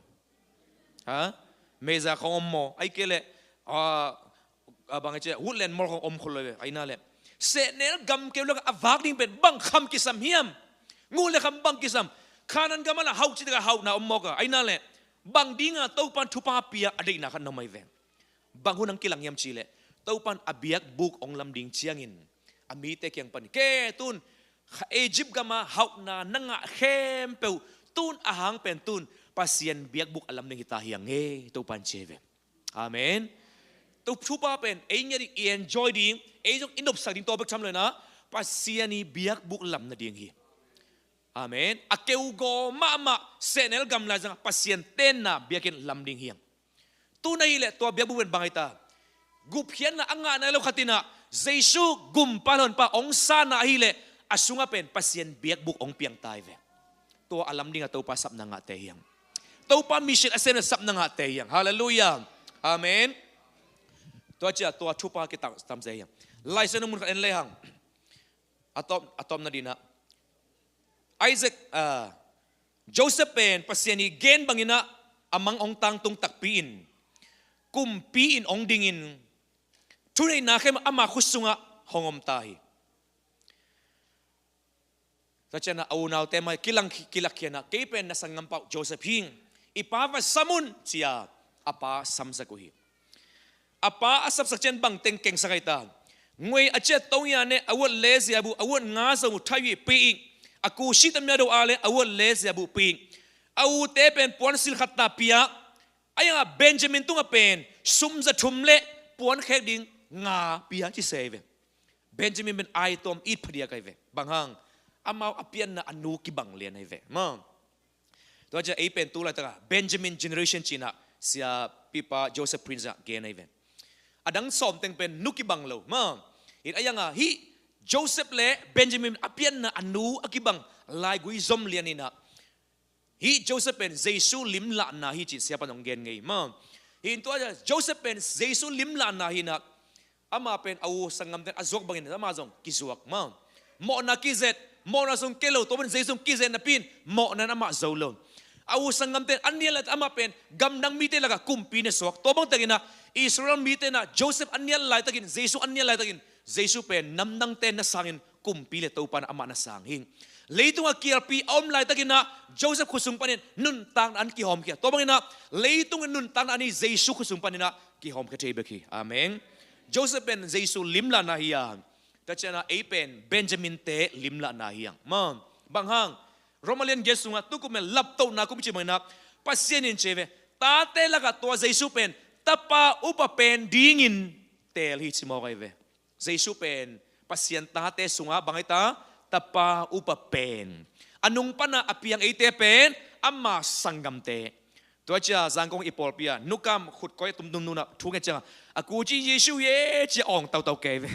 Ha? Meza khong om maw? Ahi kei leh a, a bang a cia Woodland Mall khong om khol lo ve. Ahi na leh sehnel gam keu lak a vak ding pen bang kham kisam hiam? Nguh le kham bang kisam? Khanan gamah la hauh citak a hauhna om mawk a. Ahi na leh bang dinga Topan thupha pia a deihna khat na om ahi ve. Bang hun ang kilang hiam cih leh Topan a biakbuk hong lam ding ciangin a mite kiang pan ke tun Egypt gama hauhna na ngah khempeuh tun a hang pen tun Pasian biakbuk a lam ding hita hiang e Topan ci ve. Amen. Tua thupha pen ei ngiat ding, i enjoy ding, ei zong i nopsak ding tua bek tham lo inah Pasian i biakbuk lam nading hi. Amen. A keugaw mahmah sehnel gam lai zangah Pasian tenna biakinn lam ding hiang. Tun ahih leh tua biakbuk pen bang ahi ta? Gupkhiatna a ngahna lo khat inah Jesu gumpa le honpa hong sanna ahih leh a sungah pen Pasian biakbuk hong piang ta hi ve. Tua a lam dingah Topa sapna ngahte hiang. Topa mission a semna sapna ngahte hiang. Halleluiah. Amen. Tua cia tua thupha kitam se hiang. Laisiangtho mun khat en lehang a tawp, a tawpna dinah Isaac, ah, Joseph pen Pasian i gen banginah a mang hong tangtung takpi in kumpi in hong dingin thuneihna khem ama khut sungah hong om ta hi. Tua cianah a unaute mai kilang, kilak khianah kei pen na sanggampa uh Joseph hing, i pa va sam un cia a pa samsak uh hi. A pa a sapsak cian bang teng kengsak ahi ta? Nguei a ciat tongia ne a uat le ziabu a uat nga zong uh thaih uh pi ing. A ku si tamia do a le a uat le ziabu pi ing. A ute pen puan sil khat ta pia. A ianga Benjamin tunga pen sum za thum le puan khek ding nga pia ci se ve. Benjamin pen ai tuam it phadiak ahi ve. Bang hang? Amau a pianna a nu kibang lian ahi ve. Ma. Tua cia ei pen tu laitaka Benjamin generation cinah sia pipa Joseph Prince ah gen ahi ve. A dang sawm teng pen nu kibang lo ma. Hih a ianga hih Joseph le Benjamin a pianna a nu a kibang laigui zom lian inah hih Joseph pen Jesu limlahna hi cin siapa nong gen ngei ma. Hih in tua cia Joseph pen Jesu limlahna hinah ama pen a u sanggamten a zuak bangin ama zong kizuak ma. Mawhna kizet, mawhna sung kei lo, tua pen Jesu kizet napi in mawhna in amah zo lo. A u sanggamten an nial lai amah pen gamdang mite lakah kumpi na suak. Tua bang takinah Israel mite inah Joseph an nial laitakin, Jesu an nial laitakin Jesu pen namdangte na sangin kumpi le Topa in amah na sang hi. Leitungah kialpi a om laitakinah Joseph khusung panin nuntakna an kihawmkhia. Tua banginah leitung nuntakna an hi Jesu khusung paninah kihawmkhia thei bek hi. Amen. Joseph pen Jesu limlahna hi a, tua cianah ei pen Benjamin te limlahna hi ang ma. Bang hang? Roma lian giat sungah tukum pen laptohna kum ci banginah Pasian in ci ve. Tate lakah tua Jesu pen tapa upa pen dingin teel hi ci mawk ahi ve. Jesu pen Pasian tate sungah bang ahi ta? Tapa upa pen. A nung pana a piang eite pen ama sanggamte. Tua cia Zangkong i pawlpi a nukam khutkoi a tumtum nunah thu ngen cianga a kuci Jesu ye cia awng tautau kei ve.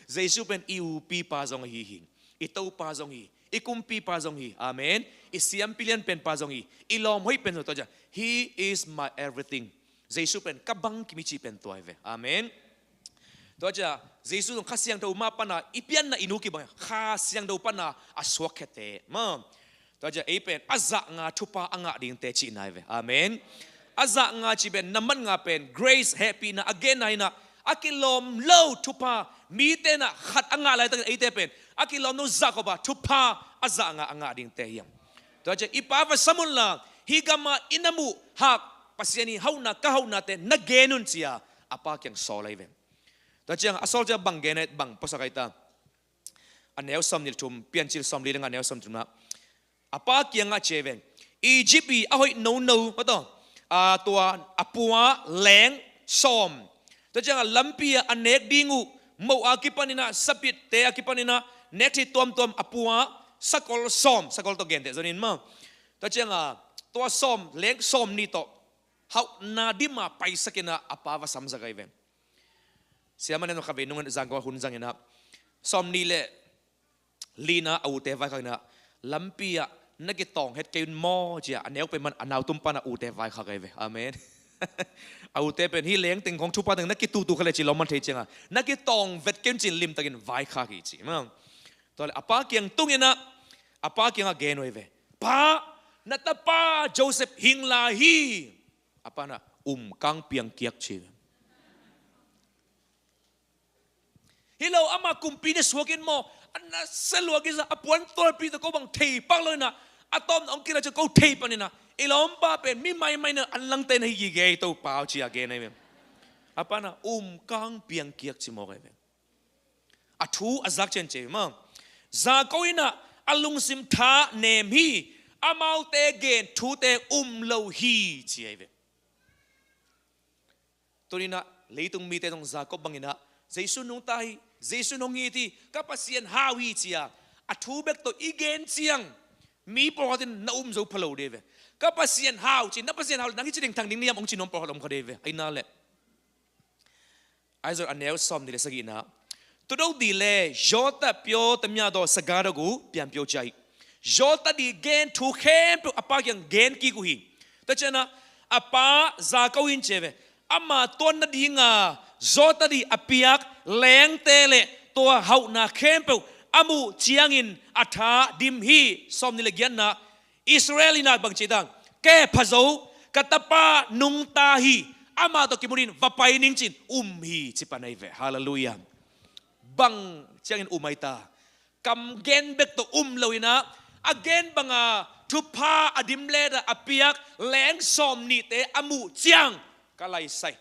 Jesu pen i upipa zong ahi hi. I Topa zong hi. I kumpipa zong hi. Amen. I siampi lianpenpa zong hi. I lawm hoih pen zong tua cia He is my everything. Jesu pen ka bang kimi cih pen tua hi ve. Amen. Tua cia Jesu zong Kha Siangtho mah pana i pianna i nu kibang Kha Siangtho pana a suakkhete ma. Tua cia ei pen a zah nga thupha a ngah dingte cihna hi ve. Amen. A zah nga cih pen nambat nga pen grace hehpihna a genna hinah a kilawm lo thupha mite inah khat a ngah laitakin eite pen a kilawm lo zahkop a thupha a zah nga a ngah dingte hiang. Tua cia i pa va sam unla hih gamah i na muh hak Pasian i hauhna ka hauhnate na gen un cia a pa kiang sawl ahi ve. Tua ciang a sawl cia bang gen ahi bang puasak ahi ta? A neu sawmnih le thum, Piancil sawmli le nga neu sawmthum na a pa kiangah ci ve. Egypt i a hoih nono kawtaw a tua a pua leng sawm. Tua ciangah lampi ah a nek ding uh moh a kipaninah sapitte a kipaninah nek thei tuamtuam a pua sakol sawm, sakol tawh genteh zonin ma. Tua ciangah tua sawm leng sawm nih tawh hauhna dim a paisak in ah a pa va samsak ahi ve. Siamah nen khatvei nung in Zangkong ah hun zang in ah, sawmnih le li-na a ute vaikhak in ah, lampi ah na kitawng het kei un maw ci a, a neu pen man a nau tum pan a ute vaikhak ahi ve. Amen. A ute pen hih lengteng khawng thupha teng na kitutu kha le ci lawm man thei ciang a, na kitawng vet kei un ci-in limtakin vaikhak hi ci maw. Tua leh a pa kiang tung in ah, a pa kiangah gen uh ahi ve. Pa, na tapa Joseph hing lai hi. A pa in ah, um kang piang kiak ci. Hi lo, ama kumpi na suak in maw, a na sia lua kisa, a puan tualpi tawh ko bang thei pak lo in ah, a tawpna hong kilak ciang ko thei pan in ah, i lawmpa pen mi maimai na an langte na hi gige hi, Topa aw ci a gen ahi ve. A pa in ah, um kang piang kiak ci mawk ahi ve. A thu a zak cian ci ahi ve maw. Zako in ah a lungsim tha nem hi, amaute gen thute um lo hi ci ahi ve. Tuni in ah leitung mite zong Jakob bangin ah, Jesu nungta hi, Jesu nong it hi, ka Pasian hau hi ci a, a thu bek tawh i gen ciang, mi pawlkhat in na um zo pha lo ding ve. Ka Pasian hau ci, na Pasian hau leh nang hih ci ding thang ding na hiam hong ci nuam pawlkhat om kha ding ve. Ahi na leh, Isaiah a neu sawmnih le sagihna, tudo di le, jawta pyo tamya daw saga daw gu pian pyo cai. Jawta di gen thu khempeuh a pa kiang gen kik uh hi. Tua ciangin ah a pa Jakob in ci ve, ama tuan nadinga jawta di a piak lengte le tua hauhna khempeuh a muh ciangin a tha dim hi. Sawmnih le giatna, Israel in ah bang ci dang, ke pha zo, ka tapa nungta hi, amah tawh kimu dingin va pai ning ci-in um hi ci pan ahi ve. Halleluiah. Bang ciangin um ahi ta? Kam gen bek tawh um lo in ah, a gen banga thupha a dim leta a piak leng sawmnihte a muh ciang, ka laisai,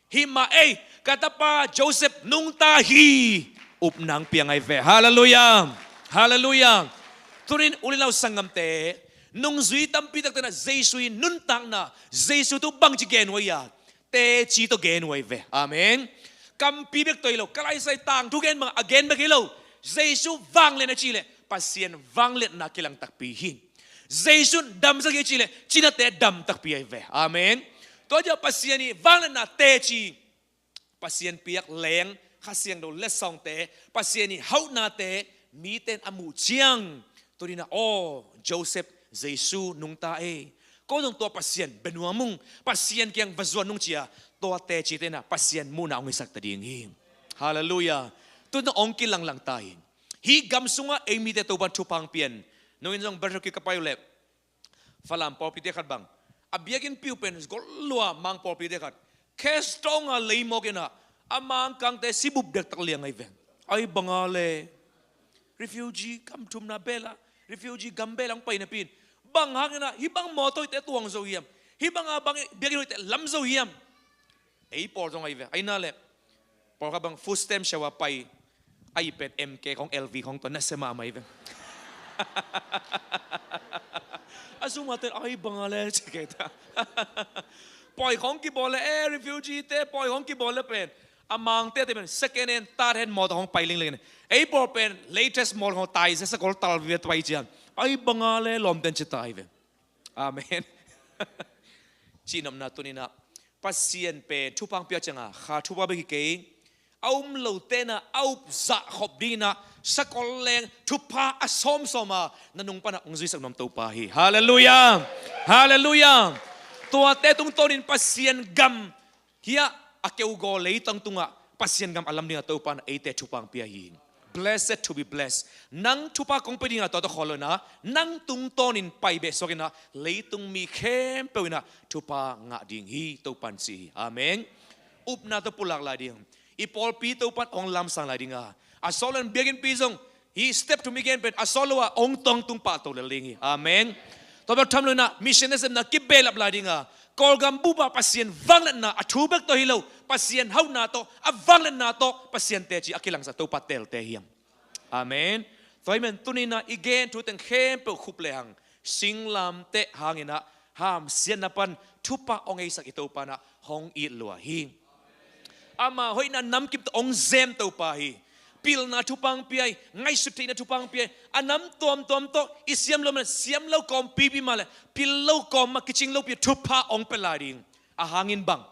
hih mah ei, ka tapa Joseph nungta hi, upna hong piang ahi ve. Halleluiah. Halleluiah. Tuni in u le nau sanggamte, nungzui tampi takte in ah Jesu i nuntakna, Jesu thu bangci gen uh ahi a, teci tawh gen uh ahi ve. Amen. Kampi bek tawh hi lo, ka laisai tangthu gen bang a gen bek hi lo. Jesu vanglian a cih leh Pasian vangliatna kilang takpi hi. Jesu in damsak hi a cih leh cinate dam takpi ahi ve. Amen. Tua ciang Pasian i vangliatna teci, Pasian piak leng, Kha Siangtho letsongte, Pasian i hauhnate mite in a muh ciang, tuni in ah, aw, Joseph, Jesu nungta ei, ko zong tua Pasian bia nuam ung, Pasian kiang va zuan ung ci a, tua tecite in ah Pasian muhna hong hisak ta ding hi. Halleluiah. Tuni in ah hong kilanglang ta hi. Hih gam sungah ei mite Topa'n thupha hong pia in, nung in zong Battle Creek ka pai uh leh, Falam pawlpite khat bang, a biakinnpi uh pen gol lua, Mang pawlpite khat, cash tawh a lei mawk in ah, a Mangkangte si bup dektak liang ahi ve. Ahi banga le, refugee gam thumna bel ah, refugee gam bel ah hong pai napi in, bang hang in ah hih bang mawtaw hoihte tuang zo hiam, hih banga bang biakinn hoihte lam zo hiam? Ei pawl zong ahi ve. Ahi na leh, pawlkhat bang food stamp show a pai, a ip pen M K khawng, L V khawng tawh nasia mahmah ahi ve. A sum a ten ahi banga le ci kei ta. Pawi khawng kibawl le, eh, refugee te pawi khawng kibawl le pen, a Mangte te pen second hand, third hand mawtaw khawng pai lingling. Ei pawl pen latest mawtaw khawng tai zia, sakol tal vive pai ciang, ahi banga le lawmten ci ta ahi ve. Amen. Cihnopna, tuni in ah Pasian pen thupha hong pia ciang a, kha thupha bek hi kei, a um lote in ah a up zahkhop ding in ah sakol leng thupha a sawmsawm a na nung pan ah hong zuisak nuam Topa hi. Halleluiah. Halleluiah. Tuate tungtawnin Pasian gam hih a keugaw leitang tungah Pasian gam a lam ding a Topa'n eite thupha hong pia hi. Blessed to be blessed. Nang thupha kong pia ding a tua tawh khawl lo in ah, nang tungtawnin pai behsuak in ah leitung mi khempeuh in ah thupha ngah ding hi, Topa'n ci hi. Amen. Upna tawh pulak lai ding. I pawlpi Topa'n hong lamsang lai ding a, a sawt lo in biakinnpi zong, hih step thum i gen pen a sawt lo a hong tawngtung pahtawi lel ding hi. Amen. Tua bek tham lo in ah mission nasepna kibehlap lai ding a, Kawlgam bup ah Pasian vangliatna, a thu bek tawh hi lo, Pasian hauhna tawh, a vangliatna tawh Pasian teci a kilangsak Topa telte hi hang. Amen. Tua ahih manin tuni in ah i gen thu teng khempeuh khup lehang, singlamteh hangin ah hamsiatna pan thupha hong heisak i Topa in ah hong it lua hi. Ama hoihna namkim tawh hong zem Topa hi. Pilna thupha hong pia hi, ngaihsut theihna thupha hong pia hi. A nam tuamtuam tawh i siam lo mah leh, siam lo kawm pipi mah leh, pil lo kawm mah kicing lopi thupha hong pia lai ding. A hangin bang,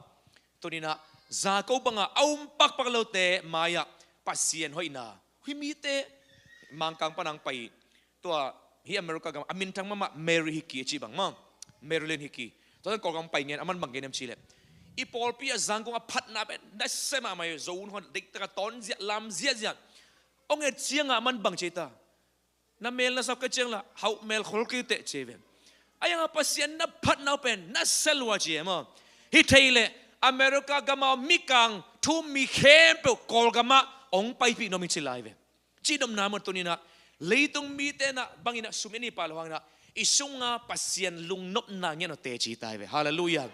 tuninah za ko banga a um pakpak lote mai-ah Pasian hoihna, hih mite Mangkang panang pai, tua hih America gam a minthang mahmah Mary Hickey a cih bang maw, Marilyn Hickey. Tua tan Kawlgam pai ngen, aman bang gen hiam cihleh, i pawlpi a zangkong a phatna pen nasia mahmah hi. Zo hun hon deiktaka tawn ziah lam ziahziah. Ong et cianga aman bang ci ta, na mel na sap ka ciang la hauh mel khol kei teh ci ve. A ianga Pasian na phatna uh pen nasia lua ci e maw. Hi thei leh America gama mikang thu mi khempeuh Kawlgamah ong paipih nuam hi ci lai ve. Cihnopna maw tuninah leitung mite nah banginah sum en i pah lo hanginah i sunga Pasian lungnopna ngen aw teci tai ve. Halleluiah.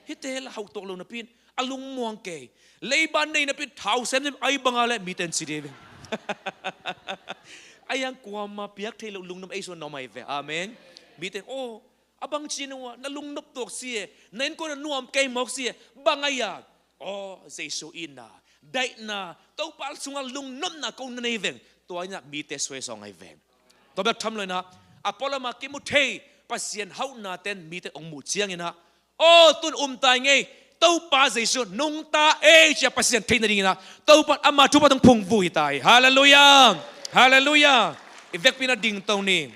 Hite la hauh tuak lo napi in a lungmuang kei. Leiba nei napi in thau semsem ai banga le mite in ci dih ve. A iang kuama piak thei lo lungnuam ei suan nuam ai ve. Amen. Mite in aw, a bang ci nuam a na lungnop tuak si e, na innkuan a nuam kei mawk si e, bang ai a. Aw, Jesu itna, daihna, Topa sunga lungnopna ko na nei veng. Tua inah mite suai sawng ai veng. Tua bek tham lo inah a pualama kimu thei Pasian hauhna ten mite ong muh cianginah, aw, tun um tai ngei, Topa Jesu nungta ei cia Pasian theih nadinginah Topa ama thupha tung phungvuh hi tai. Halleluiah. Halleluiah. I vekpi inah dingto ni.